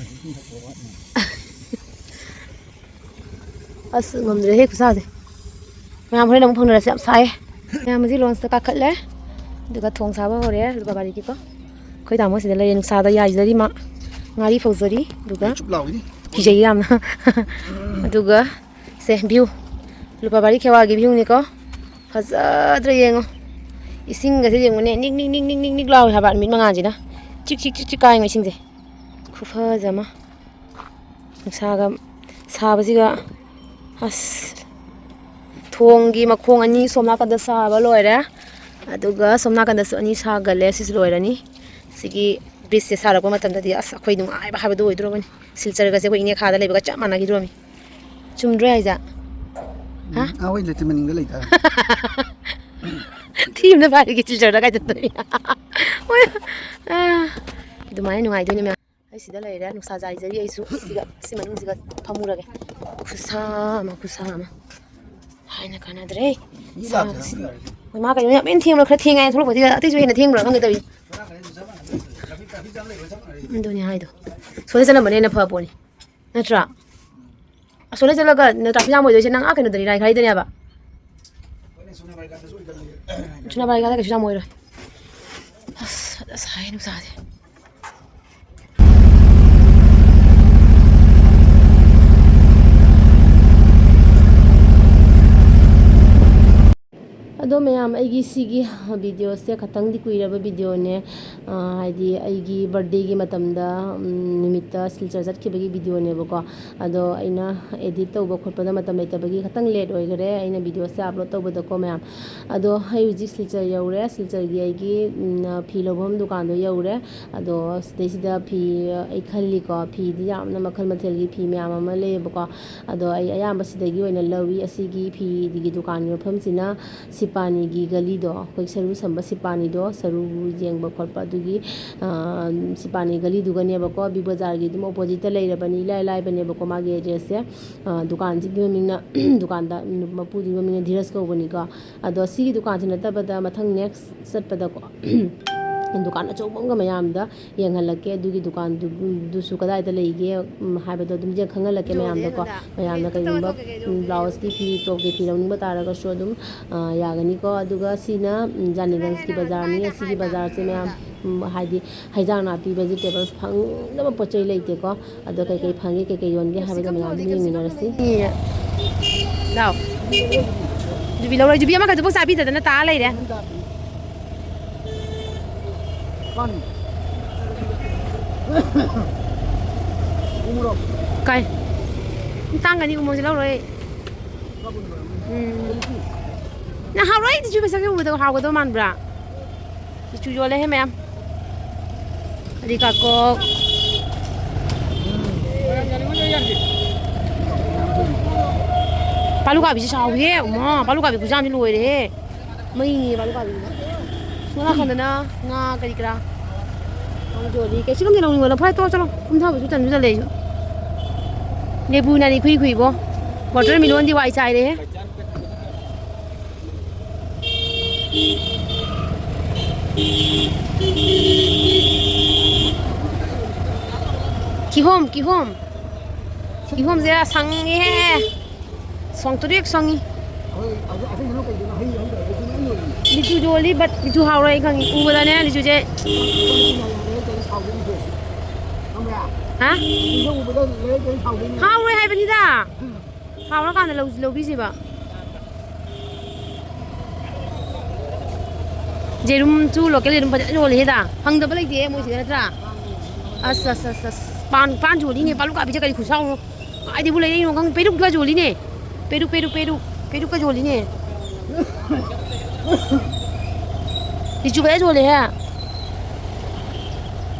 ꯑꯁ, ꯉꯝꯗ꯭ꯔꯦꯍꯦ ꯈꯨꯠꯁꯥꯁꯦ꯫ ꯃꯌꯥꯝ ꯍꯣꯔꯦꯟ ꯑꯃꯨꯛ ꯐꯪꯅꯔꯁꯤ꯫ ꯌꯥꯝ ꯁꯥꯏ꯫ ꯃꯌꯥꯝ ꯍꯧꯖꯤꯛ ꯂꯣꯟꯁꯇ ꯀꯥꯈꯠꯂꯦ꯫ ꯑꯗꯨꯒ ꯊꯣꯡ ꯁꯥꯕ ꯍꯧꯔꯦ ꯂꯨꯄꯥ ꯕꯥꯔꯤꯒꯤꯀꯣ꯫ ꯑꯩꯈꯣꯏ ꯇꯥꯃꯣ ꯁꯤꯗ ꯂꯩꯌꯦ, ꯅꯨꯡꯁꯥꯗ ꯌꯥꯏꯖꯔꯤ ꯃꯥ꯫ ꯉꯥꯔꯤ ꯐꯧꯖꯔꯤ꯫ ꯑꯗꯨꯒ ꯆꯨꯞ ꯂꯥꯎꯏꯅꯤ꯫ ꯀꯤꯖꯩ ꯌꯥꯝꯅ꯫ ꯑꯗꯨꯒ ꯁꯦ, ꯚ꯭ꯌꯨ꯫ ꯂꯨꯄꯥ ꯕꯥꯔꯤ ꯈꯦꯋꯥꯒꯤ ꯚ꯭ꯌꯨꯅꯤꯀꯣ꯫ ꯐꯖꯗ꯭ꯔꯥ ꯌꯦꯡꯉꯣ꯫ ꯏꯁꯤꯡꯒꯁꯦ ꯌꯦꯡꯉꯨꯅꯦ꯫ ꯅꯤꯛ ꯅꯤꯛ ꯅꯤꯛ ꯅꯤꯛ ꯅꯤꯛ ꯅꯤꯛ ꯂꯥꯎꯋꯦ ꯍꯥꯏꯕ ꯅꯨꯃꯤꯠ ꯃꯉꯥꯜꯁꯤꯅ꯫ ꯆꯤꯛ ꯆꯤꯛ ꯆꯤꯛ ꯆꯤꯛ ꯀꯥꯏꯉꯣ ꯏꯁꯤꯡꯁꯦ꯫ ꯈꯨꯐꯖ ꯑꯃ꯫ ꯅꯨꯡꯁꯥꯒ ꯁꯥꯕꯁꯤꯒ꯫ ꯑꯁ꯫ ꯊꯣꯡꯒꯤ ꯃꯈꯣꯡ ꯑꯅꯤ ꯁꯣꯝ ꯅꯥꯀꯟꯗ ꯁꯥꯕ ꯂꯣꯏꯔꯦ꯫ ꯑꯗꯨꯒ ꯁꯣꯝ ꯅꯥꯀꯟꯗꯁꯨ ꯑꯅꯤ ꯁꯥꯒꯜꯂꯦ꯫ ꯁꯤꯁꯨ ꯂꯣꯏꯔꯅꯤ꯫ ꯁꯤꯒꯤ ꯕ꯭ꯔꯤꯖꯁꯦ ꯁꯥꯔꯛꯄ ꯃꯇꯝꯗꯗꯤ ꯑꯁ ꯑꯩꯈꯣꯏ ꯅꯨꯡꯉꯥꯏꯕ ꯍꯥꯏꯕꯗꯨ ꯑꯣꯏꯗꯣꯔꯕꯅꯤ꯫ ꯁꯤꯜꯆꯔꯒꯁꯦ ꯑꯩꯈꯣꯏ ꯏꯅꯦꯈꯥꯗ ꯂꯩꯕꯒ ꯆꯞ ꯃꯥꯟꯅꯈꯤꯗ꯭ꯔꯣꯃꯤ꯫ ꯆꯨꯝꯗ꯭ꯔꯣ ꯍꯥꯏꯁꯦ? ꯍꯥ? ꯎꯝ, ꯑꯥ, ꯍꯣꯏ, ꯂꯩꯇꯦ, ꯃꯅꯤꯡꯗ ꯂꯩꯇꯥꯔꯦ꯫ ꯊꯤ ꯑꯃꯅ ꯄꯥꯏꯔꯒꯦ ꯁꯤꯜꯆꯔꯗ ꯀꯥꯏ ꯆꯠꯇꯣꯏꯅꯣ? ꯍꯣꯏ꯫ ꯑꯥ, ꯑꯗꯨꯃꯥꯏꯅ ꯅꯨꯡꯉꯥꯏꯗꯣꯏꯅꯦ ꯃꯌꯥꯝ꯫ ꯑꯩ ꯁꯤꯗ ꯂꯩꯔꯦ, ꯅꯨꯡꯁꯥ ꯌꯥꯏꯖꯔꯤ ꯑꯩꯁꯨ꯫ ꯁꯤꯒ, ꯁꯤ ꯃꯅꯨꯡꯁꯤꯒ ꯐꯝꯃꯨꯔꯒꯦ꯫ ꯈꯨꯁꯥ ꯑꯃ, ꯈꯨꯁꯥ ꯑꯃ꯫ ꯍꯥꯏꯅ ꯀꯥꯟꯅꯗ꯭ꯔꯦ꯫ ꯃꯤ ꯁꯥ-, ꯂꯥꯛꯇ꯭ꯔꯦ, ꯁꯤ-, ꯍꯪꯕ ꯌꯥꯔꯦ꯫ ꯍꯣꯏ, ꯃꯥ ꯀꯩꯅꯣ ꯌꯥꯝ ꯍꯦꯟꯅ ꯊꯦꯡꯕ꯭ꯔꯥ? ꯈꯔ ꯊꯦꯡꯉꯦ ꯍꯥꯏꯅ ꯊꯣꯛꯂꯛꯄꯁꯤꯗ ꯑꯇꯩꯁꯨ ꯍꯦꯟꯅ ꯊꯦꯡꯕ꯭ꯔꯥ ꯈꯪꯗꯦ ꯇꯧꯔꯤꯁꯦ꯫ ꯆꯞ ꯃꯥꯟꯅꯩ, ꯆꯞ ꯃꯥꯟꯅꯩ꯫ ꯑꯗꯨꯅꯤ ꯍꯥꯏꯗꯣ꯫ ꯁꯣꯗ ꯆꯠꯂꯝꯕꯅ ꯍꯦꯟꯅ ꯐꯄꯣꯠꯅꯤ꯫ ꯅꯠꯇ꯭ꯔꯥ? ꯑꯁꯣꯝꯗ ꯆꯠꯂꯒ ꯅ-, traffic jam ꯑꯣꯏꯗꯣꯏꯁꯦ ꯅꯪ ꯑꯥ ꯀꯩꯅꯣꯗꯅꯤ, ꯔꯥꯏꯈꯥꯏꯗꯅꯦꯕ꯫ ꯁꯣꯅꯥꯕꯥꯏ ꯀꯥꯗ ꯀꯩꯁꯨ ꯌꯥꯝ ꯑꯣꯏꯔꯣꯏ꯫ ꯑꯁ, ꯐꯖ ꯁꯥꯏ ꯅꯨꯡꯁꯥꯁꯦ꯫ ꯑꯗꯣ ꯃꯌꯥꯝ, ꯑꯩꯒꯤ ꯁꯤꯒꯤ videoꯁꯦ ꯈꯇꯪꯗꯤ ꯀꯨꯏꯔꯕ videoꯅꯦ꯫ ꯑ, ꯍꯥꯏꯗꯤ ꯑꯩꯒꯤ birthdayꯒꯤ ꯃꯇꯝꯗ, ꯎꯝ, ꯅꯨꯃꯤꯠꯇ ꯁꯤꯜꯆꯔ ꯆꯠꯈꯤꯕꯒꯤ videoꯅꯦꯕꯀꯣ꯫ ꯑꯗꯣ ꯑꯩꯅ edit ꯇꯧꯕ ꯈꯣꯠꯄꯗ ꯃꯇꯝ ꯂꯩꯇꯕꯒꯤ ꯈꯇꯪ late ꯑꯣꯏꯈꯔꯦ ꯑꯩꯅ videoꯁꯦ upload ꯇꯧꯕꯗꯀꯣ ꯃꯌꯥꯝ꯫ ꯑꯗꯣ ꯑꯩ ꯍꯧꯖꯤꯛ ꯁꯤꯜꯆꯔ ꯌꯧꯔꯦ꯫ ꯁꯤꯜꯆꯔꯒꯤ ꯑꯩꯒꯤ, ꯎꯝ, ꯐꯤ ꯂꯧꯐꯝ ꯗꯨꯀꯥꯟꯗꯣ ꯌꯧꯔꯦ꯫ ꯑꯗꯣ ꯁꯤꯗꯩꯁꯤꯗ ꯐꯤ ꯑꯩ ꯈꯜꯂꯤꯀꯣ, ꯐꯤꯗꯤ ꯌꯥꯝꯅ ꯃꯈꯜ ꯃꯊꯦꯜꯒꯤ ꯐꯤ ꯃꯌꯥꯝ ꯑꯃ ꯂꯩꯌꯦꯕꯀꯣ꯫ ꯑꯗꯣ ꯑꯩ ꯑꯌꯥꯝꯕ ꯁꯤꯗꯒꯤ ꯑꯣꯏꯅ ꯂꯧꯏ꯫ ꯑꯁꯤꯒꯤ ꯐꯤꯒꯤ ꯗꯨꯀꯥꯟꯒꯤ ꯃꯐꯝꯁꯤꯅ ꯁꯤꯄꯥꯅꯤꯒꯤ ꯒꯂꯤꯗꯣ, ꯑꯩꯈꯣꯏ ꯁꯔꯨ ꯁꯝꯕ ꯁꯤꯄꯥꯅꯤꯗꯣ, ꯁꯔꯨ ꯌꯦꯡꯕ ꯈꯣꯠꯄ ꯑꯗꯨꯒꯤ, ꯑ, ꯁꯤꯄꯥꯅꯤ ꯒꯂꯤꯗꯨꯒꯅꯦꯕꯀꯣ, ꯕꯤꯒ ꯕꯖꯥꯔꯒꯤ ꯑꯗꯨꯝ oppositeꯇ ꯂꯩꯔꯕꯅꯤ, ꯏꯂꯥꯏ ꯂꯥꯏꯕꯅꯦꯕꯀꯣ ꯃꯥꯒꯤ addressꯁꯦ꯫ ꯑ, ꯗꯨꯀꯥꯟꯁꯤꯒꯤ ꯃꯃꯤꯡꯅ, ꯗꯨꯀꯥꯟꯗ ꯃꯄꯨꯗꯨꯒꯤ ꯃꯃꯤꯡꯅ ꯙꯤꯔꯖ ꯀꯧꯕꯅꯤꯀꯣ꯫ ꯑꯗꯣ ꯁꯤꯒꯤ ꯗꯨꯀꯥꯟꯁꯤ ꯅꯠꯇꯕꯗ ꯃꯊꯪ next ꯆꯠꯄꯗꯀꯣ, ꯗꯨꯀꯥꯟ ꯑꯆꯧꯕ ꯑꯃꯒ ꯃꯌꯥꯝꯗ ꯌꯦꯡꯍꯜꯂꯛꯀꯦ꯫ ꯑꯗꯨꯒꯤ ꯗꯨꯀꯥꯟꯗꯨ, ꯗꯨꯁꯨ ꯀꯗꯥꯏꯗ ꯂꯩꯒꯦ, ꯎꯝ, ꯍꯥꯏꯕꯗꯣ ꯑꯗꯨꯝ ꯌꯦꯡ ꯈꯪꯍꯜꯂꯛꯀꯦ ꯃꯌꯥꯝꯗꯀꯣ꯫ ꯃꯌꯥꯝꯅ ꯀꯩꯒꯨꯝꯕ, ꯎꯝ, ꯕ꯭ꯂꯥꯎꯁꯀꯤ ꯐꯤ, ꯇꯣꯞꯀꯤ ꯐꯤ ꯂꯧꯅꯤꯡꯕ ꯇꯥꯔꯒꯁꯨ ꯑꯗꯨꯝ, ꯑ, ꯌꯥꯒꯅꯤꯀꯣ꯫ ꯑꯗꯨꯒ ꯁꯤꯅ, ꯎꯝ, ꯖꯥꯅꯤꯒꯟꯁꯀꯤ ꯕꯖꯥꯔꯅꯤ꯫ ꯑꯁꯤꯒꯤ ꯕꯖꯥꯔꯁꯦ ꯃꯌꯥꯝ, ꯎꯝ, ꯍꯥꯏꯗꯤ ꯍꯩꯖꯥꯡ ꯅꯥꯄꯤ, vegetables ꯐꯪꯗꯕ ꯄꯣꯠ ꯆꯩ ꯂꯩꯇꯦꯀꯣ꯫ ꯑꯗꯣ ꯀꯩꯀꯩ ꯐꯪꯉꯤ, ꯀꯩꯀꯩ ꯌꯣꯟꯒꯦ ꯍꯥꯏꯕꯗꯣ ꯃꯌꯥꯝ ꯑꯗꯨꯝ ꯌꯦꯡꯃꯤꯟꯅꯔꯁꯤ꯫ ꯂꯥꯎ꯫ ꯌꯨꯕꯤ ꯂꯧꯔꯣꯏ, ꯌꯨꯕꯤ ꯑꯃꯈꯛꯇꯕꯨ ꯆꯥꯕꯤꯗꯗꯅ ꯇꯥ ꯂꯩꯔꯦ꯫ ꯀꯥꯏ? ꯇꯥꯡꯒꯅꯤ, ꯎꯃꯣꯔꯣꯛꯁꯦ ꯂꯧꯔꯣꯏ꯫ ꯎꯝ꯫ ꯅꯪ ꯍꯥꯎꯔꯣꯏ, ꯇꯤꯁꯨ ꯃꯁꯛꯁꯦ ꯎꯕꯗ ꯍꯥꯎꯒꯗꯧ ꯃꯥꯟꯕ꯭ꯔꯥ? ꯇꯤꯁꯨ ꯌꯣꯜꯂꯦꯍꯦ ꯃꯌꯥꯝ꯫ ꯑꯗꯩ ꯀꯥꯀꯣꯛ꯫ ꯄꯥꯂꯨꯀꯥꯕꯤꯁꯦ ꯆꯥꯎꯋꯤꯍꯦ꯫ ꯎꯃꯥ, ꯄꯥꯂꯨꯀꯥꯕꯤ ꯈꯨꯌꯥꯝꯗꯤ ꯂꯣꯏꯔꯦꯍꯦ꯫ ꯃꯩꯅꯤ ꯕꯥꯂꯨꯀꯥꯕꯤꯅ꯫ ꯁꯣꯝ ꯅꯥꯀꯟꯗꯅ ꯉꯥ ꯀꯔꯤ ꯀꯔꯥ ꯌꯥꯝ ꯌꯣꯜꯂꯤ꯫ ꯀꯩꯁꯨ ꯈꯪꯗꯦ, ꯂꯧꯅꯤꯡꯕ ꯂꯧ꯫ ꯐꯔꯦ, ꯇꯣꯛꯑꯣ, ꯆꯠꯂꯣ꯫ ꯀꯨꯝꯊꯕꯁꯨ ꯇꯟꯁꯨ ꯇꯜꯂꯦ ꯑꯩꯁꯨ꯫ ꯂꯦꯕꯨꯅ ꯏꯈꯨꯏ ꯈꯨꯏꯕꯣ꯫ Watermelon ꯗꯤ ꯋꯥꯏ ꯆꯥꯏꯔꯦꯍꯦ꯫ ꯀꯤꯍꯣꯝ, ꯀꯤꯍꯣꯝ꯫ ꯀꯤꯍꯣꯝꯁꯦ ꯁꯪꯉꯤꯍꯦ꯫ ꯁꯣꯡꯇ꯭ꯔꯤꯛ ꯁꯣꯡꯉꯤ꯫ ꯍꯣꯏ, ꯑꯗꯨ ꯑꯁꯦꯡꯕꯅ ꯀꯩꯒꯤꯅꯣ? ꯍꯩ, ꯍꯩ ꯂꯩꯔꯗꯤ ꯑꯗꯨꯝ ꯂꯣꯏꯔꯦ꯫ ꯂꯤꯆꯨ ꯌꯣꯜꯂꯤ, but ꯂꯤꯆꯨ ꯍꯥꯎꯔꯣꯏ ꯑꯩ ꯈꯪꯉꯤ꯫ ꯎꯕꯗꯅꯦ ꯂꯤꯆꯨꯁꯦ꯫ ꯏꯆꯥ ꯅꯨꯄꯤꯅ ꯌꯥꯔꯦ, ꯀꯩꯅꯣ ꯁꯥꯎꯗꯣꯏꯅꯤ꯫ ꯈꯪꯕ꯭ꯔꯥ? ꯍꯥ? ꯂꯤꯆꯨ ꯎꯕꯗ ꯂꯩꯔꯦ, ꯀꯩꯅꯣ ꯁꯥꯎꯗꯣꯏꯅꯤ꯫ ꯍꯥꯎꯔꯣꯏ ꯍꯥꯏꯕꯅꯤꯗ꯫ ꯍꯥꯎꯔꯀꯥꯟꯗ ꯂꯧ-, ꯂꯧꯕꯤꯁꯦꯕ꯫ ꯌꯦꯔꯨꯝꯁꯨ local ꯌꯦꯔꯨꯝ ꯐꯖꯅ ꯌꯣꯜꯂꯤꯍꯦꯗ꯫ ꯐꯪꯗꯕ ꯂꯩꯇꯦꯍꯦ ꯃꯣꯏꯁꯤꯗ ꯅꯠꯇ꯭ꯔꯥ? ꯑꯁ, ꯑꯁ, ꯑꯁ, ꯑꯁ꯫ ꯄꯥꯟ, ꯄꯥꯟ ꯌꯣꯜꯂꯤꯅꯦ꯫ ꯄꯥꯂꯨꯀꯥꯕꯤꯁꯦ ꯀꯔꯤ ꯈꯨꯆꯥꯎꯅꯣ? ꯀꯥꯏꯗꯩꯕꯨ ꯂꯩꯔꯛꯏꯅꯣ ꯈꯪꯗꯦ꯫ ꯄꯦꯔꯨꯛꯀ ꯌꯣꯜꯂꯤꯅꯦ꯫ ꯄꯦꯔꯨꯛ, ꯄꯦꯔꯨꯛ, ꯄꯦꯔꯨꯛ꯫ ꯄꯦꯔꯨꯛꯀ ꯌꯣꯜꯂꯤꯅꯦ꯫ ꯂꯤꯆꯨ ꯐꯖꯅ ꯌꯣꯜꯂꯦꯍꯦ꯫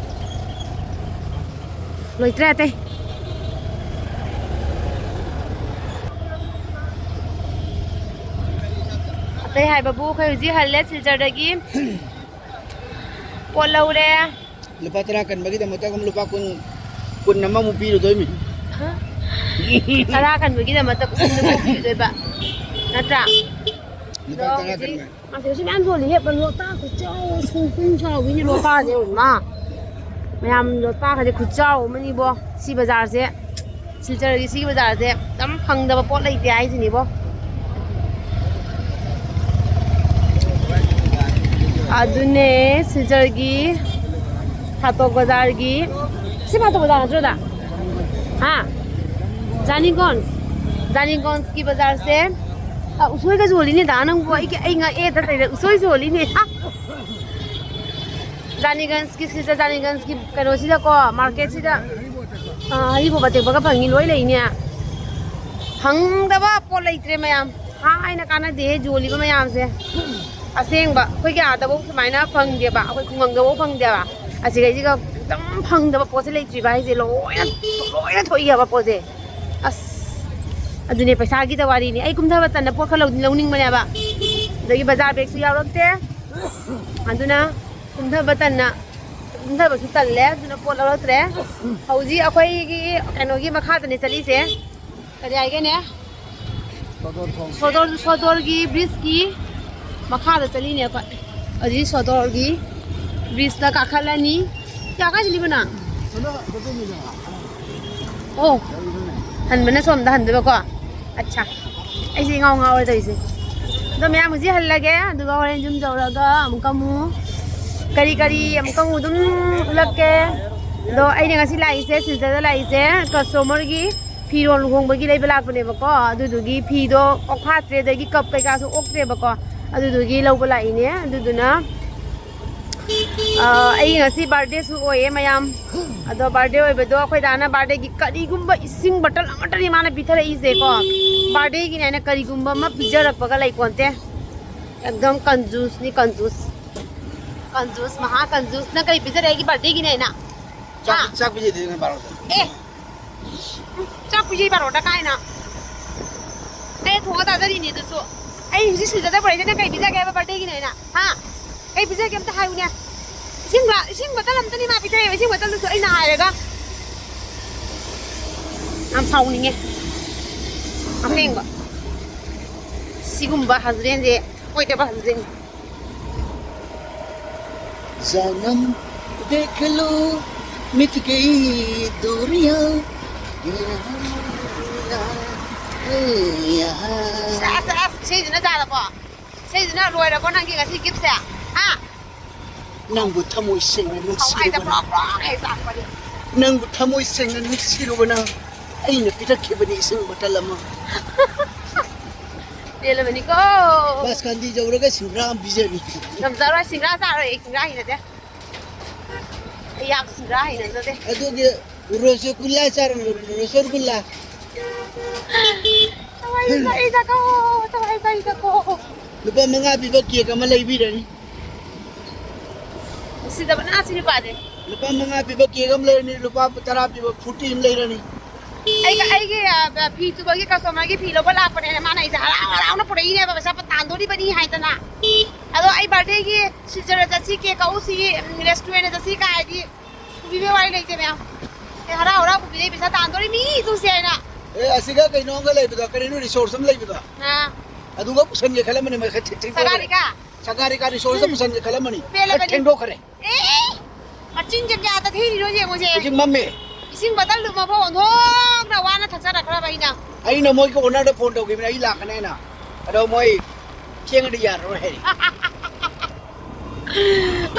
ꯂꯣꯏꯇ꯭ꯔꯦ ꯑꯇꯩ꯫ ꯑꯇꯩ ꯍꯥꯏꯕꯕꯨ ꯑꯩꯈꯣꯏ ꯍꯧꯖꯤꯛ ꯍꯜꯂꯦ ꯁꯤꯜꯆꯔꯗꯒꯤ꯫ ꯄꯣꯠ ꯂꯧꯔꯦ꯫ ꯂꯨꯄꯥ ꯇꯔꯥ ꯀꯟꯕꯒꯤꯗꯃꯛꯇ ꯑꯗꯨꯝ ꯂꯨꯄꯥ ꯀꯨꯟ, ꯀꯨꯟ ꯑꯃꯃꯨꯛ ꯄꯤꯔꯨꯗꯣꯏꯃꯤ꯫ ꯍꯥ? ꯇꯔꯥ ꯀꯟꯕꯒꯤꯗꯃꯛꯇ ꯀꯨꯟ ꯑꯃꯨꯛ ꯄꯤꯔꯨꯗꯣꯏꯕ꯫ ꯅꯠꯇ꯭ꯔꯥ? ꯂꯨꯄꯥ ꯇꯔꯥ ꯇꯔꯥ꯫ ꯑꯁꯤꯁꯨ ꯃꯌꯥꯝ ꯌꯣꯜꯂꯤꯍꯦ꯫ ꯂꯣꯇꯥ ꯈꯨꯆꯥꯎ ꯁꯨꯡ ꯀꯨꯟ ꯆꯥꯎꯕꯤꯅꯦ ꯂꯣꯇꯥꯁꯦ꯫ ꯃꯥ ꯃꯌꯥꯝ ꯂꯣꯇꯥꯒꯁꯦ ꯈꯨꯆꯥꯎ ꯑꯃꯅꯤꯕꯣ꯫ ꯁꯤ ꯕꯖꯥꯔꯁꯦ, ꯁꯤꯜꯆꯔꯒꯤ ꯁꯤꯒꯤ ꯕꯖꯥꯔꯁꯦ ꯌꯥꯝ ꯐꯪꯗꯕ ꯄꯣꯠ ꯂꯩꯇꯦ ꯍꯥꯏꯁꯤꯅꯤꯕꯣ꯫ ꯑꯗꯨꯅꯦ ꯁꯤꯜꯆꯔꯒꯤ ꯐꯥꯇꯣꯛ ꯕꯖꯥꯔꯒꯤ, ꯁꯤ ꯐꯥꯇꯣꯛ ꯕꯖꯥꯔ ꯅꯠꯇ꯭ꯔꯣꯗ? ꯍꯥ? ꯖꯥꯅꯤꯒꯣꯟꯁ, ꯖꯥꯅꯤꯒꯣꯟꯁꯀꯤ ꯕꯖꯥꯔꯁꯦ꯫ ꯑ, ꯎꯁꯣꯏꯒꯁꯨ ꯍꯣꯜꯂꯤꯅꯦ ꯗꯥ ꯅꯪꯕꯨ꯫ ꯑꯩꯒꯤ, ꯑꯩ ꯉꯛꯑꯦ ꯇꯁꯦꯡꯅ꯫ ꯎꯁꯣꯏꯁꯨ ꯍꯣꯜꯂꯤꯅꯦ꯫ ꯖꯥꯅꯤꯒꯟꯁꯀꯤ, ꯁꯤꯗ ꯖꯥꯅꯤꯒꯟꯁꯀꯤ ꯀꯩꯅꯣꯁꯤꯗꯀꯣ, ꯃꯥꯔꯀꯦꯠꯁꯤꯗ, ꯑ, ꯍꯔꯤꯕꯣꯞ ꯑꯇꯦꯛꯄꯒ ꯐꯪꯉꯤ, ꯂꯣꯏ ꯂꯩꯅꯦ꯫ ꯐꯪꯗꯕ ꯄꯣꯠ ꯂꯩꯇ꯭ꯔꯦ ꯃꯌꯥꯝ꯫ ꯍꯥꯏꯅ ꯀꯥꯟꯅꯗꯦꯍꯦ ꯌꯣꯜꯂꯤꯕ ꯃꯌꯥꯝꯁꯦ꯫ ꯑꯁꯦꯡꯕ ꯑꯩꯈꯣꯏꯒꯤ ꯑꯥꯗꯐꯧ ꯁꯨꯃꯥꯏꯅ ꯐꯪꯗꯦꯕ, ꯑꯩꯈꯣꯏ ꯈꯨꯡꯒꯪꯗꯐꯧ ꯐꯪꯗꯦꯕ꯫ ꯑꯁꯤꯈꯩꯁꯤꯒ ꯑꯗꯨꯝ ꯐꯪꯗꯕ ꯄꯣꯠꯁꯦ ꯂꯩꯇ꯭ꯔꯤꯕ ꯍꯥꯏꯁꯦ, ꯂꯣꯏꯅ, ꯂꯣꯏꯅ ꯊꯣꯛꯏ ꯍꯥꯏꯕ ꯄꯣꯠꯁꯦ꯫ ꯑꯁ, ꯑꯗꯨꯅꯦ ꯄꯩꯁꯥꯒꯤꯗ ꯋꯥꯔꯤꯅꯤ꯫ ꯑꯩ ꯀꯨꯝꯊꯕ ꯇꯟꯅ ꯄꯣꯠ ꯈꯔ ꯂꯧ-, ꯂꯧꯅꯤꯡꯕꯅꯦꯕ꯫ ꯑꯗꯒꯤ ꯕꯖꯥꯔ ꯕꯦꯒꯁꯨ ꯌꯥꯎꯔꯛꯇꯦ꯫ ꯑꯗꯨꯅ ꯀꯨꯝꯊꯕ ꯇꯟꯅ, ꯀꯨꯝꯊꯕꯁꯨ ꯇꯜꯂꯦ, ꯑꯗꯨꯅ ꯄꯣꯠ ꯂꯧꯔꯛꯇ꯭ꯔꯦ꯫ ꯍꯧꯖꯤꯛ ꯑꯩꯈꯣꯏꯒꯤ ꯀꯩꯅꯣꯒꯤ ꯃꯈꯥꯗꯅꯦ ꯆꯠꯂꯤꯁꯦ꯫ ꯀꯔꯤ ꯍꯥꯏꯒꯦꯅꯦ? ꯁꯣꯗꯣꯔ, ꯁꯣꯗꯣꯔꯒꯤ ꯕ꯭ꯔꯤꯖꯀꯤ ꯃꯈꯥꯗ ꯆꯠꯂꯤꯅꯦ ꯑꯩꯈꯣꯏ꯫ ꯍꯧꯖꯤꯛ ꯁꯣꯗꯣꯔꯒꯤ ꯕ꯭ꯔꯤꯖꯇ ꯀꯥꯈꯠꯂꯅꯤ꯫ ꯀꯌꯥ ꯀꯥꯏ ꯆꯠꯂꯤꯕ ꯅꯪ? ꯑꯣ, ꯍꯟꯕꯅ ꯁꯣꯝꯗ ꯍꯟꯗꯣꯏꯕꯀꯣ꯫ ꯑꯠꯁꯥ, ꯑꯩꯁꯦ ꯏꯉꯥꯎ ꯉꯥꯎꯔꯦ ꯇꯧꯔꯤꯁꯦ꯫ ꯑꯗꯣ ꯃꯌꯥꯝ ꯍꯧꯖꯤꯛ ꯍꯜꯂꯒꯦ, ꯑꯗꯨꯒ ꯍꯣꯔꯦꯟ ꯌꯨꯝ ꯌꯧꯔꯒ ꯑꯃꯨꯛꯀ ꯑꯃꯨꯛ ꯀꯔꯤ ꯀꯔꯤ ꯑꯃꯨꯛꯀ ꯑꯃꯨꯛ ꯑꯗꯨꯝ ꯎꯠꯂꯛꯀꯦ꯫ ꯑꯗꯣ ꯑꯩꯅ ꯉꯁꯤ ꯂꯥꯛꯏꯁꯦ, ꯁꯤꯜꯆꯔꯗ ꯂꯥꯛꯏꯁꯦ, ꯀꯁꯇꯃꯔꯒꯤ ꯐꯤꯔꯣꯜ ꯂꯨꯍꯣꯡꯕꯒꯤ ꯂꯩꯕ ꯂꯥꯛꯄꯅꯦꯕꯀꯣ꯫ ꯑꯗꯨꯗꯨꯒꯤ ꯐꯤꯗꯣ ꯑꯣꯛ ꯐꯥꯠꯇ꯭ꯔꯦ, ꯑꯗꯒꯤ ꯀꯞ ꯀꯩꯀꯥꯁꯨ ꯑꯣꯛꯇ꯭ꯔꯦꯕꯀꯣ꯫ ꯑꯗꯨꯗꯨꯒꯤ ꯂꯧꯕ ꯂꯥꯛꯏꯅꯦ꯫ ꯑꯗꯨꯗꯨꯅ ꯑ, ꯑꯩ ꯉꯁꯤ ꯕꯥꯔꯗꯦꯁꯨ ꯑꯣꯏꯌꯦ ꯃꯌꯥꯝ꯫ ꯑꯗꯣ ꯕꯥꯔꯗꯦ ꯑꯣꯏꯕꯗꯣ ꯑꯩꯈꯣꯏ ꯗꯥꯅ ꯕꯥꯔꯗꯦꯒꯤ ꯀꯔꯤꯒꯨꯝꯕ ꯏꯁꯤꯡ ꯕꯣꯇꯜ ꯑꯃꯠꯇꯅꯤ ꯃꯥꯅ ꯄꯤꯊꯔꯛꯏꯁꯦꯀꯣ꯫ ꯕꯥꯔꯗꯦꯒꯤꯅꯦ ꯍꯥꯏꯅ ꯀꯔꯤꯒꯨꯝꯕ ꯑꯃ ꯄꯤꯖꯔꯛꯄꯒ ꯂꯩꯄꯣꯟꯇꯦ꯫ ꯑꯦꯛꯗꯝ ꯀꯟꯖꯨꯁꯅꯤ, ꯀꯟꯖꯨꯁ꯫ ꯀꯟꯖꯨꯁ, ꯃꯍꯥ ꯀꯟꯖꯨꯁ꯫ ꯅꯪ ꯀꯔꯤ ꯄꯤꯖꯔꯛꯑꯦ ꯑꯩꯒꯤ ꯕꯥꯔꯗꯦꯒꯤꯅꯦ ꯍꯥꯏꯅ? ꯆꯥꯛ, ꯍꯥ? ꯆꯥꯛ ꯄꯤꯖꯗꯣꯏꯅꯦ ꯕꯥꯔꯣꯗ꯫ ꯑꯦ! ꯆꯥꯛ ꯄꯤꯖꯩ ꯕꯥꯔꯣꯗ ꯀꯥꯏꯅ꯫ ꯑꯩ ꯊꯣꯡꯉ ꯆꯥꯖꯔꯤꯅꯦ ꯑꯗꯨꯁꯨ꯫ ꯑꯩ ꯍꯧꯖꯤꯛ ꯁꯤꯗ ꯄꯨꯔꯛꯏꯁꯦ ꯅꯪ ꯀꯩ ꯄꯤꯖꯒꯦ ꯍꯥꯏꯕ ꯕꯥꯔꯗꯦꯒꯤꯅꯦ ꯍꯥꯏꯅ? ꯍꯥ? ꯀꯩ ꯄꯤꯖꯒꯦ ꯑꯝꯇ ꯍꯥꯏꯌꯨꯅꯦ꯫ ꯏꯁꯤꯡ ꯒ꯭ꯂꯥ-, ꯏꯁꯤꯡ ꯕꯣꯇꯜ ꯑꯝꯇꯅꯤ ꯃꯥ ꯄꯤꯊꯛꯑꯦꯕ, ꯏꯁꯤꯡ ꯕꯣꯇꯜꯗꯨꯁꯨ ꯑꯩꯅ ꯍꯥꯏꯔꯒ꯫ ꯌꯥꯝ ꯁꯥꯎꯅꯤꯡꯉꯦ꯫ ꯑꯁꯦꯡꯕ꯫ ꯁꯤꯒꯨꯝꯕ ꯍꯁꯕꯦꯟꯁꯦ ꯑꯣꯏꯗꯕ ꯍꯁꯕꯦꯟ꯫ ꯖꯅꯝ ꯗꯦꯈ ꯂꯣ ꯃꯤꯠ ꯀꯤ ꯗꯨꯔꯤꯌꯥ꯫ ꯑꯁ, ꯑꯁ, ꯏꯁꯩꯁꯤꯅ ꯆꯥꯔꯕꯣ? ꯏꯁꯩꯁꯤꯅ ꯂꯣꯏꯔꯕꯣ ꯅꯪꯒꯤ ꯉꯁꯤ ꯒꯤꯐꯁꯦ? ꯍꯥ? ꯅꯪꯕꯨ ꯊꯃꯣꯏ ꯁꯦꯡꯅ ꯊꯋꯥꯏꯗ ꯅꯨꯡꯁꯤꯔꯨꯕꯅ, ꯕ꯭ꯔꯣꯛ ꯕ꯭ꯔꯣꯛ ꯍꯦꯛ ꯆꯥꯛꯄꯅꯤ꯫ ꯅꯪꯕꯨ ꯊꯃꯣꯏ ꯁꯦꯡꯅ ꯅꯨꯡꯁꯤꯔꯨꯕꯅ ꯑꯩꯅ ꯄꯤꯔꯛꯈꯤꯕꯅꯤ ꯏꯁꯤꯡ ꯕꯣꯇꯜ ꯑꯃ꯫ ꯄꯦꯜꯂꯕꯅꯤꯀꯣ꯫ ꯕꯥꯁꯀꯥꯟꯗꯤ ꯌꯧꯔꯒ ꯁꯤꯡꯒ꯭ꯔꯥ ꯑꯃ ꯄꯤꯖꯅꯤ꯫ ꯉꯝꯖꯔꯣꯏ, ꯁꯤꯡꯒ꯭ꯔꯥ ꯆꯥꯔꯣꯏ, ꯑꯩ ꯁꯤꯡꯒ꯭ꯔꯥ ꯍꯩꯅꯗꯦ꯫ ꯑꯩ ꯌꯥꯝ ꯁꯤꯡꯒ꯭ꯔꯥ ꯍꯩꯅꯖꯗꯦ꯫ ꯑꯗꯨꯒꯤ ꯔꯣꯁꯒꯨꯜꯂꯥ ꯆꯥꯔꯣ, ꯔꯣꯁꯒꯨꯜꯂꯥ꯫ ꯊꯋꯥꯏ ꯆꯥꯛꯏꯗꯀꯣ, ꯊꯋꯥꯏ ꯆꯥꯛꯏꯗꯀꯣ꯫ ꯂꯨꯄꯥ ꯃꯉꯥ ꯄꯤꯕ ꯀꯦꯛ ꯑꯃ ꯂꯩꯕꯤꯔꯅꯤ꯫ ꯎꯁꯤꯠꯇꯕꯅ ꯑꯁꯤ ꯅꯨꯄꯥꯁꯦ꯫ ꯂꯨꯄꯥ ꯃꯉꯥ ꯄꯤꯕ ꯀꯦꯛ ꯑꯃ ꯂꯩꯔꯅꯤ, ꯂꯨꯄꯥ ꯇꯔꯥ ꯄꯤꯕ ꯐ꯭ꯔꯨꯇꯤ ꯑꯃ ꯂꯩꯔꯅꯤ꯫ ꯑꯩꯒ, ꯑꯩꯒꯤ, ꯑ, ꯐꯤ ꯇꯨꯕꯒꯤ ꯀꯁꯇꯃꯔꯒꯤ ꯐꯤ ꯂꯧꯕ ꯂꯥꯛꯄꯅꯦꯅ ꯃꯥꯅ ꯑꯩꯁꯦ ꯍꯔꯥꯎ ꯍꯔꯥꯎꯅ ꯄꯨꯔꯛꯏꯅꯦꯕ, ꯄꯩꯁꯥ ꯇꯥꯟꯗꯣꯔꯤꯕꯅꯤ ꯍꯥꯏꯗꯅ꯫ ꯑꯗꯣ ꯑꯩ ꯕꯥꯔꯗꯦꯒꯤ ꯁꯤꯜꯆꯔꯗ ꯆꯠꯁꯤ, ꯀꯦꯛ ꯀꯛꯎꯁꯤ, ꯎꯝ, ꯔꯦꯁꯇꯨꯔꯦꯟꯗ ꯆꯠꯁꯤ ꯀꯥꯏꯗꯤ ꯄꯨꯕꯤꯕꯩ ꯋꯥꯔꯤ ꯂꯩꯇꯦ ꯃꯌꯥꯝ꯫ ꯑꯩ ꯍꯔꯥꯎ ꯍꯔꯥꯎ ꯄꯨꯕꯤꯔꯛꯏ, ꯄꯩꯁꯥ ꯇꯥꯟꯗꯣꯔꯤ ꯃꯤ ꯇꯨꯁꯦ ꯍꯥꯏꯅ꯫ ꯑꯦ, ꯑꯁꯤꯒ ꯀꯩꯅꯣꯝꯒ ꯂꯩꯕꯗꯣ, ꯀꯔꯤꯅꯣ ꯔꯤꯁꯣꯔꯁ ꯑꯃ ꯂꯩꯕꯗꯣ? ꯑꯥ꯫ ꯑꯗꯨꯒ ꯄꯨꯁꯟꯒꯦ ꯈꯜꯂꯝꯕꯅꯤ, ꯃꯈꯜ ꯊꯦꯡ-, ꯊꯦꯡꯗꯣꯛꯈ꯭ꯔꯦ꯫ ꯁꯒꯥꯔꯤꯒ? ꯁꯒꯥꯔꯤꯒ ꯔꯤꯁꯣꯔꯁꯇ ꯄꯨꯁꯟꯒꯦ ꯈꯜꯂꯝꯕꯅꯤ꯫ ꯄꯦꯜꯂꯕꯅꯤ꯫ ꯈꯔ ꯊꯦꯡꯗꯣꯛꯈ꯭ꯔꯦ꯫ ꯑꯦ! ꯃꯆꯤꯟꯁꯦ ꯀꯌꯥꯗ ꯊꯤꯔꯤꯅꯣ ꯌꯦꯡꯉꯨꯁꯦ꯫ ꯍꯧꯖꯤꯛ ꯃꯝꯃꯦ꯫ ꯏꯁꯤꯡ ꯕꯣꯇꯜꯗꯨꯃꯐꯥꯎ ꯑꯣꯟꯊꯣꯛꯅ ꯋꯥꯅ ꯊꯛꯆꯔꯛꯈ꯭ꯔꯕ ꯑꯩꯅ꯫ ꯑꯩꯅ ꯃꯣꯏꯒꯤ ownerꯗ phone ꯇꯧꯈꯤꯕꯅꯦ, ꯑꯩ ꯂꯥꯛꯀꯅꯦꯅ꯫ ꯑꯗꯣ ꯃꯣꯏ ꯊꯦꯡꯉꯗꯤ ꯌꯥꯔꯔꯣꯏ ꯍꯥꯏꯔꯤ꯫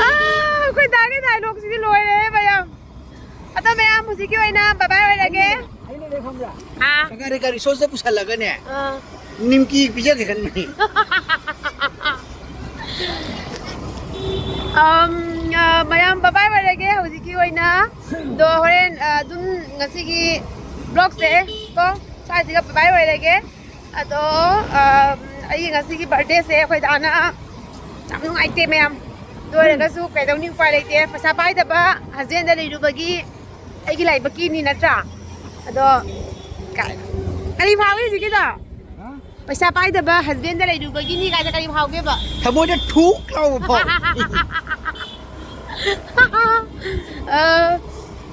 ꯑꯥ, ꯑꯩꯈꯣꯏ ꯗꯥꯒꯤ dialogueꯁꯤꯗꯤ ꯂꯣꯏꯔꯦ ꯃꯌꯥꯝ꯫ ꯑꯗꯣ ꯃꯌꯥꯝ ꯍꯧꯖꯤꯛꯀꯤ ꯑꯣꯏꯅ bye bye ꯑꯣꯏꯔꯒꯦ꯫ ꯑꯩꯅꯅꯦ ꯈꯪꯕ꯭ꯔꯥ? ꯑꯥ꯫ ꯁꯒꯥꯔꯤꯒ ꯔꯤꯁꯣꯔꯁꯇ ꯄꯨꯁꯜꯂꯒꯅꯦ꯫ ꯑꯥ꯫ ꯅꯤꯝꯀꯤ ꯄꯤꯖꯒꯦ ꯈꯟꯕꯅꯤ꯫ ꯑꯝ, ꯑ, ꯃꯌꯥꯝ bye bye ꯑꯣꯏꯔꯒꯦ ꯍꯧꯖꯤꯛꯀꯤ ꯑꯣꯏꯅ꯫ ꯑꯗꯣ ꯍꯣꯔꯦꯟ, ꯑ, ꯑꯗꯨꯝ ꯉꯁꯤꯒꯤ vlogꯁꯦ ꯀꯣ ꯁ꯭ꯋꯥꯏꯁꯤꯒ bye bye ꯑꯣꯏꯔꯒꯦ꯫ ꯑꯗꯣ, ꯑ, ꯑꯩꯒꯤ ꯉꯁꯤꯒꯤ birthdayꯁꯦ ꯑꯩꯈꯣꯏ ꯗꯥꯅ ꯌꯥꯝ ꯅꯨꯡꯉꯥꯏꯇꯦ ꯃꯌꯥꯝ꯫ ꯑꯗꯨ ꯑꯣꯏꯔꯒꯁꯨ ꯀꯩꯗꯧꯅꯤ, ꯎꯄꯥꯏ ꯂꯩꯇꯦ꯫ ꯄꯩꯁꯥ ꯄꯥꯏꯗꯕ husbandꯗ ꯂꯩꯔꯨꯕꯒꯤ ꯑꯩꯒꯤ ꯂꯥꯏꯕꯛꯀꯤꯅꯤ ꯅꯠꯇ꯭ꯔꯥ? ꯑꯗꯣ ꯀ-, ꯀꯔꯤ ꯐꯥꯎꯏ ꯍꯧꯖꯤꯛꯀꯤꯗꯣ? ꯍꯥ? ꯄꯩꯁꯥ ꯄꯥꯏꯗꯕ husbandꯗ ꯂꯩꯔꯨꯕꯒꯤꯅꯤ ꯀꯥꯏꯅ ꯀꯔꯤ ꯐꯥꯎꯒꯦꯕ? ꯊꯃꯣꯏꯗ ꯊꯨꯛ ꯂꯥꯎꯕ ꯐꯥꯎ꯫ ꯑ,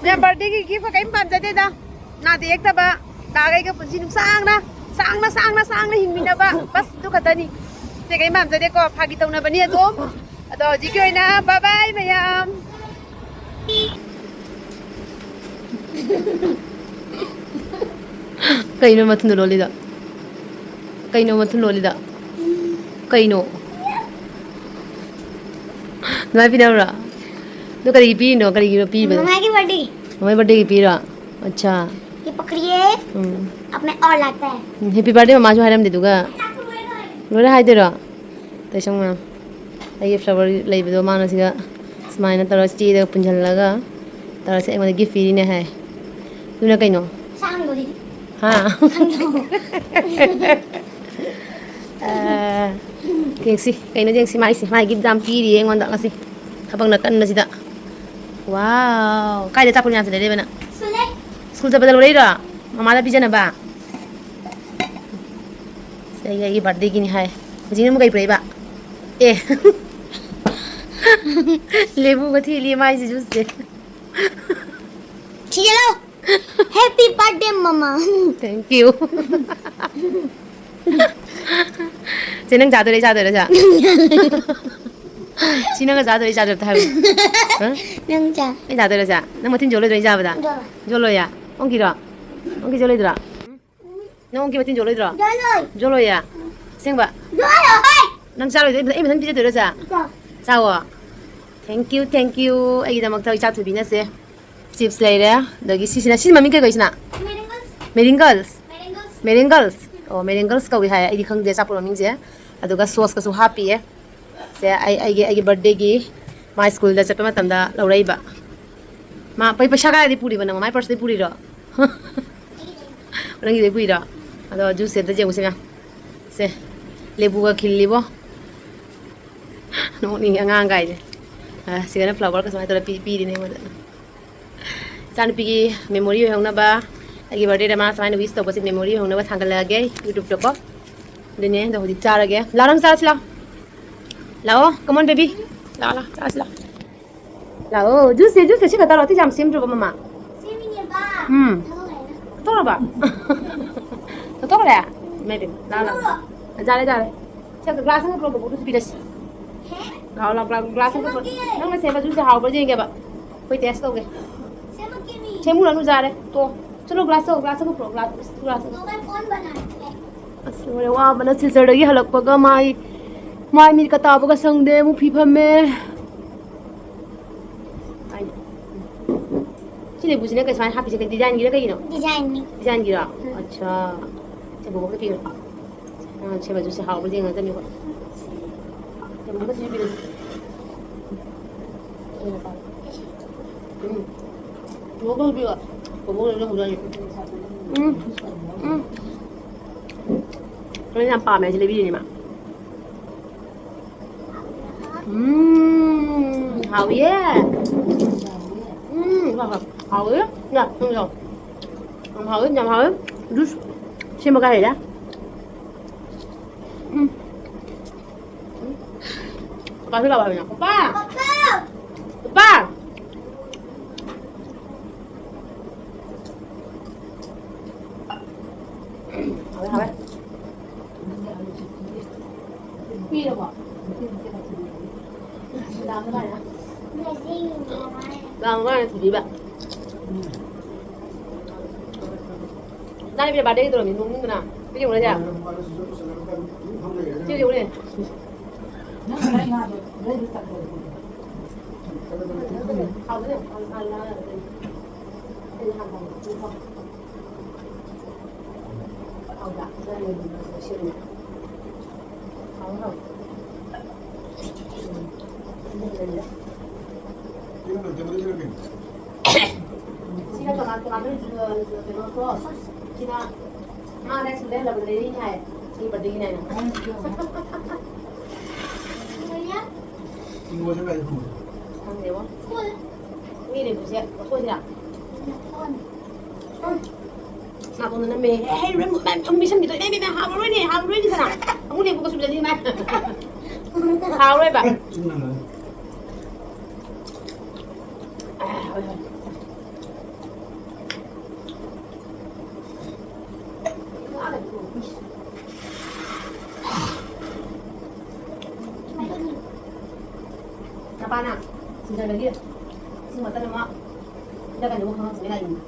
ꯃꯌꯥꯝ birthdayꯒꯤ giftꯀ ꯀꯔꯤꯝ ꯄꯥꯝꯖꯗꯦꯗ꯫ ꯅꯥꯗ ꯌꯦꯛꯇꯕ, ꯗꯥꯒ ꯑꯩꯒ ꯄꯨꯟꯁꯤ ꯅꯨꯡꯁꯥꯡꯅ ꯁꯥꯡꯅ ꯁꯥꯡꯅ ꯁꯥꯡꯅ ꯍꯤꯡꯃꯤꯟꯅꯕ, ꯕꯁ, ꯑꯗꯨ ꯈꯛꯇꯅꯤ꯫ ꯑꯇꯩ ꯀꯩꯝ ꯄꯥꯝꯖꯗꯦꯀꯣ, ꯐꯥꯒꯤ ꯇꯧꯅꯕꯅꯤ ꯑꯗꯨꯝ꯫ ꯑꯗꯣ ꯍꯧꯖꯤꯛꯀꯤ ꯑꯣꯏꯅ bye bye ꯃꯌꯥꯝ꯫ ꯀꯩꯅꯣ ꯃꯊꯨꯟꯗ ꯂꯣꯜꯂꯤꯗꯣ? ꯀꯩꯅꯣ ꯃꯊꯨꯟ ꯂꯣꯜꯂꯤꯗꯣ? ꯀꯩꯅꯣ? ꯑꯗꯨꯃꯥꯏꯅ ꯄꯤꯅꯕ꯭ꯔꯣ? ꯑꯗꯨ ꯀꯔꯤꯒꯤ ꯄꯤꯔꯤꯅꯣ? ꯀꯔꯤꯒꯤꯅꯣ ꯄꯤꯕꯗꯣ? ꯃꯃꯥꯒꯤ ꯕꯥꯔꯗꯦ꯫ ꯃꯃꯥꯒꯤ ꯕꯥꯔꯗꯦꯒꯤ ꯄꯤꯔꯣ? ꯑꯠꯆꯥ꯫ ये पकड़िए। ꯎꯝ꯫ अपने और लाते हैं। ꯎꯝ, ꯍꯦꯄꯤ ꯕꯥꯔꯗꯦ ꯃꯃꯥꯁꯨ ꯍꯥꯏꯔꯝꯗꯦ ꯑꯗꯨꯒ꯫ ꯂꯣꯏꯔꯦ ꯍꯥꯏꯗꯣꯏꯔꯣ? ꯇꯥꯏꯁꯪ ꯃꯌꯥꯝ꯫ ꯑꯩꯒꯤ ꯐ꯭ꯂꯥꯋꯔ ꯂꯩꯕꯗꯣ ꯃꯥꯅ ꯁꯤꯒ ꯁꯨꯃꯥꯏꯅ ꯇꯧꯔ ꯆꯦꯗꯒ ꯄꯨꯟꯁꯤꯜꯂꯒ ꯇꯧꯔ ꯁꯤ ꯑꯩꯉꯣꯟꯗ ꯒꯤꯐ ꯄꯤꯔꯤꯅꯦ ꯍꯥꯏ꯫ ꯑꯗꯨꯅ ꯀꯩꯅꯣ? ꯁꯥꯡꯗꯣꯔꯤ꯫ ꯍꯥ? ꯁꯥꯡꯗꯣ꯫ ꯑ, ꯌꯦꯡꯁꯤ, ꯀꯩꯅꯣ ꯌꯦꯡꯁꯤ ꯃꯥꯏꯁꯦ꯫ ꯃꯥꯏ ꯒꯤꯐ ꯌꯥꯝ ꯄꯤꯔꯤꯌꯦ ꯑꯩꯉꯣꯟꯗ ꯉꯁꯤ꯫ ꯊꯕꯛꯅ ꯀꯟꯕꯁꯤꯗ꯫ ꯋꯥꯎ! ꯀꯥꯏꯗ ꯑꯆꯥꯄꯣꯠ ꯃꯌꯥꯝꯁꯦ ꯂꯩꯔꯛꯏꯕ ꯅꯪ? ꯁ꯭ꯀꯨꯜꯗ꯫ ꯁ꯭ꯀꯨꯜ ꯆꯠꯄꯗ ꯂꯧꯔꯛꯏꯔꯣ? ꯃꯃꯥꯗ ꯄꯤꯖꯅꯕ? ꯁꯤ ꯑꯩꯒꯤ, ꯑꯩꯒꯤ ꯕꯥꯔꯗꯦꯒꯤꯅꯤ ꯍꯥꯏ꯫ ꯍꯧꯖꯤꯛꯅ ꯑꯃꯨꯛ ꯀꯩ ꯄꯨꯔꯛꯏꯕ? ꯑꯦ꯫ ꯂꯦꯕꯨꯒ ꯊꯤꯜꯂꯤ ꯃꯥꯏꯁꯤꯁꯨ ꯁꯦ꯫ ꯁꯤꯗ ꯂꯥꯎ꯫ Happy birthday, mama. Thank you. ꯁꯦ, ꯅꯪ ꯆꯥꯗꯣꯏꯔ, ꯑꯩ ꯆꯥꯗꯣꯏꯔ, ꯁꯦ? ꯁꯤ ꯅꯪꯅ ꯆꯥꯗꯣꯏꯔ, ꯑꯩ ꯆꯥꯗꯣꯏꯔ ꯑꯝꯇ ꯍꯥꯏꯌꯨ꯫ ꯍꯥ? ꯅꯪ ꯆꯥ꯫ ꯑꯩ ꯆꯥꯗꯣꯏꯔ, ꯁꯦ? ꯅꯪ ꯃꯊꯤꯟ ꯖꯣꯂꯣꯏꯗ꯭ꯔꯣ ꯑꯩ ꯆꯥꯕꯗ? ꯖꯣꯂꯣꯏ꯫ ꯖꯣꯂꯣꯏꯌꯦ? ꯑꯣꯟꯈꯤꯔꯣ? ꯑꯣꯟꯈꯤ ꯖꯣꯂꯣꯏꯗ꯭ꯔꯣ? ꯅꯪ ꯑꯣꯟꯈꯤ ꯃꯊꯤꯟ ꯖꯣꯂꯣꯏꯗ꯭ꯔꯣ? ꯖꯣꯂꯣꯏ꯫ ꯖꯣꯂꯣꯏꯌꯦ? ꯑꯁꯦꯡꯕ? ꯖꯣꯂꯣꯏ꯫ ꯅꯪ ꯆꯥꯔꯣꯏꯗ꯭ꯔꯣ? ꯑꯩ ꯃꯊꯟ ꯄꯤꯖꯗꯣꯏꯔꯣ, ꯁꯦ? ꯆꯥ꯫ ꯆꯥꯋꯣ꯫ Thank you, thank you. ꯑꯩꯒꯤꯗꯃꯛꯇ ꯏꯆꯥ ꯊꯣꯏꯕꯤꯅ ꯁꯦ꯫ ꯆꯤꯞꯁ ꯂꯩꯔꯦ, ꯑꯗꯒꯤ ꯁꯤꯁꯤꯅ, ꯁꯤ ꯃꯃꯤꯡ ꯀꯩ ꯀꯧꯏ ꯁꯤꯅ? ꯃꯦꯔꯤꯡꯒꯜꯁ꯫ ꯃꯦꯔꯤꯡꯒꯜꯁ? ꯃꯦꯔꯤꯡꯒꯜꯁ꯫ ꯃꯦꯔꯤꯡꯒꯜꯁ? ꯑꯣ, ꯃꯦꯔꯤꯡꯒꯜꯁ ꯀꯧꯏ ꯍꯥꯏ, ꯑꯩꯗꯤ ꯈꯪꯗꯦ ꯑꯆꯥꯄꯣꯠ ꯃꯃꯤꯡꯁꯦ꯫ ꯑꯗꯨꯒ ꯁꯣꯁꯀꯁꯨ ꯍꯥꯞꯄꯤꯌꯦ꯫ ꯁꯦ, ꯑꯩ, ꯑꯩꯒꯤ, ꯑꯩꯒꯤ ꯕꯥꯔꯗꯦꯒꯤ ꯃꯥ ꯁ꯭ꯀꯨꯜꯗ ꯆꯠꯄ ꯃꯇꯝꯗ ꯂꯧꯔꯛꯏꯕ꯫ ꯃꯥ, ꯄꯩ-, ꯄꯩꯁꯥ ꯀꯗꯥꯏꯗꯒꯤ ꯄꯨꯔꯤꯕ ꯅꯪ? ꯃꯥꯏ ꯄꯔꯁꯇꯒꯤ ꯄꯨꯔꯤꯔꯣ? ꯅꯪꯒꯤꯗꯩ ꯄꯨꯏꯔꯣ? ꯑꯗꯣ ꯖꯨꯁꯁꯦ ꯑꯝꯇ ꯌꯦꯡꯉꯨꯁꯦ ꯃꯌꯥꯝ꯫ ꯁꯦ, ꯂꯦꯕꯨꯒ ꯈꯤꯜꯂꯤꯕꯣ꯫ ꯅꯣꯛꯅꯤꯡꯉꯦ ꯑꯉꯥꯡ ꯀꯥꯏꯁꯦ꯫ ꯑ, ꯁꯤꯗꯅ ꯐ꯭ꯂꯥꯋꯔꯒ ꯁꯨꯃꯥꯏꯅ ꯇꯧꯔ ꯄꯤ-, ꯄꯤꯔꯤꯅꯦ ꯑꯩꯉꯣꯟꯗ꯫ ꯏꯆꯥꯅꯨꯄꯤꯒꯤ ꯃꯦꯃꯣꯔꯤ ꯑꯣꯏꯍꯧꯅꯕ, ꯑꯩꯒꯤ ꯕꯥꯔꯗꯦꯗ ꯃꯥ ꯁꯨꯃꯥꯏꯅ ꯋꯤꯁ ꯇꯧꯕꯁꯦ ꯃꯦꯃꯣꯔꯤ ꯑꯣꯏꯍꯧꯅꯕ ꯊꯥꯡꯒꯠꯂꯛꯑꯒꯦ ꯌꯨꯇ꯭ꯌꯨꯕꯇꯀꯣ꯫ ꯑꯗꯨꯅꯦ, ꯑꯗꯣ ꯍꯧꯖꯤꯛ ꯆꯥꯔꯒꯦ꯫ ꯂꯥꯛꯑꯣ, ꯅꯪ ꯆꯥꯔꯁꯤ ꯂꯥꯛꯑꯣ꯫ ꯂꯥꯛꯑꯣ, come on baby. ꯂꯥꯛꯑꯣ, ꯂꯥꯛꯑꯣ, ꯆꯥꯔꯁꯤ ꯂꯥꯛꯑꯣ꯫ ꯂꯥꯛꯑꯣ, ꯖꯨꯁꯁꯦ, ꯖꯨꯁꯁꯦ ꯁꯤ ꯈꯛꯇꯔꯣ? ꯑꯇꯩ ꯌꯥꯝ ꯁꯦꯝꯗ꯭ꯔꯕꯣ, ꯃꯃꯥ? ꯁꯦꯝꯃꯤꯅꯦꯕ꯫ ꯎꯝ꯫ ꯊꯛꯑꯣ ꯍꯥꯏꯅ꯫ ꯇꯧꯔꯕ? ꯂꯧꯊꯣꯛꯈ꯭ꯔꯦ? ꯏꯃꯥ ꯏꯕꯦꯝꯃ, ꯂꯥꯛꯑꯣ, ꯂꯥꯛꯑꯣ꯫ ꯌꯥꯔꯦ, ꯌꯥꯔꯦ꯫ ꯁꯦ, glass ꯑꯃ ꯄꯨꯔꯛꯑꯣ, ꯕꯣꯕꯣꯛꯇꯁꯨ ꯄꯤꯔꯁꯤ꯫ ꯂꯥꯛꯑꯣ, ꯂꯥꯛꯑꯣ, glass ꯑꯃ ꯄꯨꯔꯛꯑꯣ꯫ ꯅꯪꯅ ꯁꯦꯝꯕ juiceꯁꯦ ꯍꯥꯎꯕ꯭ꯔꯥ ꯌꯦꯡꯒꯦꯕ꯫ ꯑꯩꯈꯣꯏ taste ꯇꯧꯒꯦ꯫ ꯁꯦꯝꯃꯨꯔꯅꯨ, ꯌꯥꯔꯦ꯫ ꯇꯣ꯫ ꯆꯠꯂꯣ, glass ꯇꯧ, glass ꯑꯃ ꯄꯨꯔꯛꯑꯣ, glass, glass ꯑꯃ꯫ ꯑꯁ, ꯂꯣꯏꯔꯦ, ꯋꯥꯕꯅ ꯁꯤꯜꯆꯔꯗꯒꯤ ꯍꯜꯂꯛꯄꯒ ꯃꯥꯏ, ꯃꯥꯏ ꯃꯤꯠꯀ ꯇꯥꯕꯒ ꯁꯪꯗꯦ, ꯑꯃꯨꯛ ꯐꯤ ꯐꯝꯃꯦ꯫ ꯁꯤ ꯂꯦꯕꯨꯁꯤꯅ ꯀꯩ ꯁꯨꯃꯥꯏꯅ ꯍꯥꯞꯄꯤꯁꯦ? ꯀꯩ designꯒꯤꯔ ꯀꯩꯒꯤꯅꯣ? Designꯅꯤ꯫ Designꯒꯤꯔꯣ? ꯎꯝ꯫ ꯑꯠꯁꯥ꯫ ꯁꯦ, ꯕꯣꯕꯣꯛꯇ ꯄꯤꯔꯣ꯫ ꯑ, ꯁꯦꯝꯕ juiceꯁꯦ ꯍꯥꯎꯕ꯭ꯔꯥ ꯌꯦꯡꯉꯗꯕꯅꯤꯀꯣ꯫ ꯁꯦ, ꯕꯣꯕꯣꯛꯇ ꯁꯤꯁꯨ ꯄꯤꯔꯣ꯫ ꯎꯝ꯫ ꯕꯣꯕꯣꯛꯇꯁꯨ ꯄꯤꯔꯣ꯫ ꯕꯣꯕꯣꯛꯅ ꯂꯣꯏ ꯍꯧꯖꯔꯤ꯫ ꯎꯝ꯫ ꯎꯝ꯫ ꯂꯣꯏꯅ ꯌꯥꯝ ꯄꯥꯝꯃꯦ ꯍꯥꯏꯁꯦ ꯂꯩꯕꯤꯔꯤꯅꯦ ꯃꯥ꯫ ꯎꯝ, ꯍꯥꯎꯋꯤꯌꯦ꯫ ꯎꯝ, ꯍꯥꯎ-, ꯍꯥꯎ-, ꯍꯥꯎꯋꯤ꯫ ꯌꯥ, ꯊꯨꯝ ꯌꯥꯎ꯫ ꯌꯥꯝ ꯍꯥꯎꯋꯤ, ꯌꯥꯝ ꯍꯥꯎꯋꯤ꯫ Juice ꯁꯦꯝꯕꯒ ꯍꯩꯔꯦ꯫ ꯎꯝ꯫ ꯄꯄꯥꯁꯨ ꯂꯥꯛꯑꯣ ꯍꯥꯏꯕꯅꯦ꯫ ꯄꯄꯥ! ꯄꯄꯥ! ꯍꯥꯎꯋꯦ, ꯍꯥꯎꯋꯦ꯫ ꯄꯤꯔꯕꯣ? ꯂꯥꯛꯑꯝꯃꯣ ꯍꯥꯏꯅ ꯊꯤꯕꯤꯕ꯫ ꯅꯪ ꯏꯕꯦꯝ birthdayꯒꯤ ꯇꯧꯔꯝꯃꯤ, ꯅꯣꯛꯅꯤꯡꯕꯅ꯫ ꯁꯤ ꯌꯦꯡꯉꯨꯅꯦ꯫ ꯁꯤ ꯌꯦꯡꯉꯨꯅꯦ꯫ ꯁꯤꯅ ꯇꯣꯉꯥꯟ ꯇꯣꯉꯥꯟꯕ, ꯀꯩꯅꯣ, sauce꯫ ꯁꯤꯅ ꯃꯥ ꯉꯁꯥꯏ ꯁꯤꯗ ꯍꯜꯂꯛꯄꯗ ꯂꯩꯔꯛꯏꯅꯦ ꯍꯥꯏ꯫ ꯁꯤ birthdayꯒꯤꯅꯦ ꯍꯥꯏꯅ꯫ ꯈꯪꯗꯦꯕꯣ꯫ ꯃꯤ ꯂꯩꯕꯁꯦ ꯂꯧꯊꯣꯛꯑꯁꯤꯔꯥ? ꯅꯥꯇꯣꯟꯗ ꯅꯝꯃꯦ꯫ ꯍꯦ, ꯍꯦ, ꯔꯦꯝ-, ꯃꯦꯝ, ꯑꯃꯨꯛ ꯃꯦꯠꯁꯟꯕꯤꯗꯣ꯫ ꯏꯃꯥꯏ, ꯏꯃꯥꯏ, ꯏꯃꯥꯏ, ꯍꯥꯎꯔꯔꯣꯏꯅꯦ, ꯍꯥꯎꯔꯔꯣꯏꯅꯦ ꯁꯅꯥ꯫ ꯑꯃꯨꯛ ꯂꯦꯞꯄꯨꯀꯣ ꯁꯨꯞꯂꯗꯤ ꯏꯃꯥꯏ꯫ ꯍꯥꯎꯔꯣꯏꯕ꯫ ꯑꯦ, ꯍꯣꯏ, ꯍꯣꯏ꯫ ꯄꯥꯅ ꯁꯤꯡꯖꯔꯒꯤ ꯏꯁꯤꯡ ꯕꯣꯇꯜ ꯑꯃ ꯄꯤꯔꯛꯀꯅꯤ, ꯑꯃꯨꯛ ꯈꯪꯉꯛꯇ꯭ꯔꯦ ꯂꯥꯛꯏꯅꯤ꯫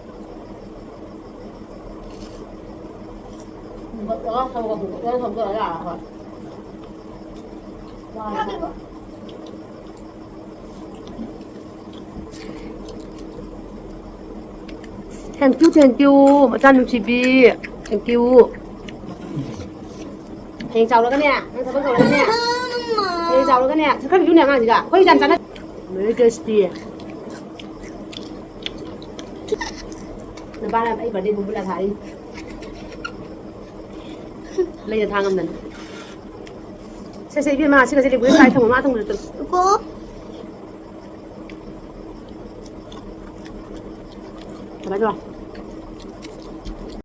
ꯍꯧꯒꯠꯂꯒ ꯊꯕꯛ ꯍꯧꯒꯠꯂꯒ ꯊꯕꯛ ꯇꯧꯔ ꯂꯥꯛꯑꯒ꯫ ꯋꯥꯔꯦ꯫ Thank you, thank you, ꯃꯆꯥ ꯅꯨꯡꯁꯤꯕꯤ꯫ Thank you꯫ ꯍꯌꯦꯡ ꯆꯥꯎꯔꯒꯅꯦ, ꯅꯪ ꯊꯕꯛ ꯇꯧꯔꯒꯅꯦ꯫ ꯍꯌꯦꯡ ꯆꯥꯎꯔꯒꯅꯦ, ꯁꯛꯈ꯭ꯔꯕꯤꯗꯨꯅꯦ ꯑꯉꯥꯡꯁꯤꯒ꯫ ꯑꯩꯈꯣꯏ ꯌꯥꯝ ꯆꯥꯟꯅ-, very tasty꯫ ꯅꯨꯄꯥꯅ ꯑꯩ birthday ꯕꯨꯝꯕꯨꯂꯥ ꯁꯥꯔꯤ꯫ ꯂꯩꯅ ꯊꯥ ꯉꯝꯗꯅ꯫ ꯁꯦ, ꯁꯦ, ꯏꯕꯦꯝꯃ, ꯁꯤꯒꯁꯦ ꯂꯩꯕꯨꯗꯤ ꯀꯥꯏ ꯊꯝꯃꯣ, ꯃꯥ ꯊꯝꯃꯨꯔꯣ ꯆꯠꯂꯨ꯫ ꯀꯣ꯫ ꯀꯃꯥꯏ ꯇꯧꯔꯣ?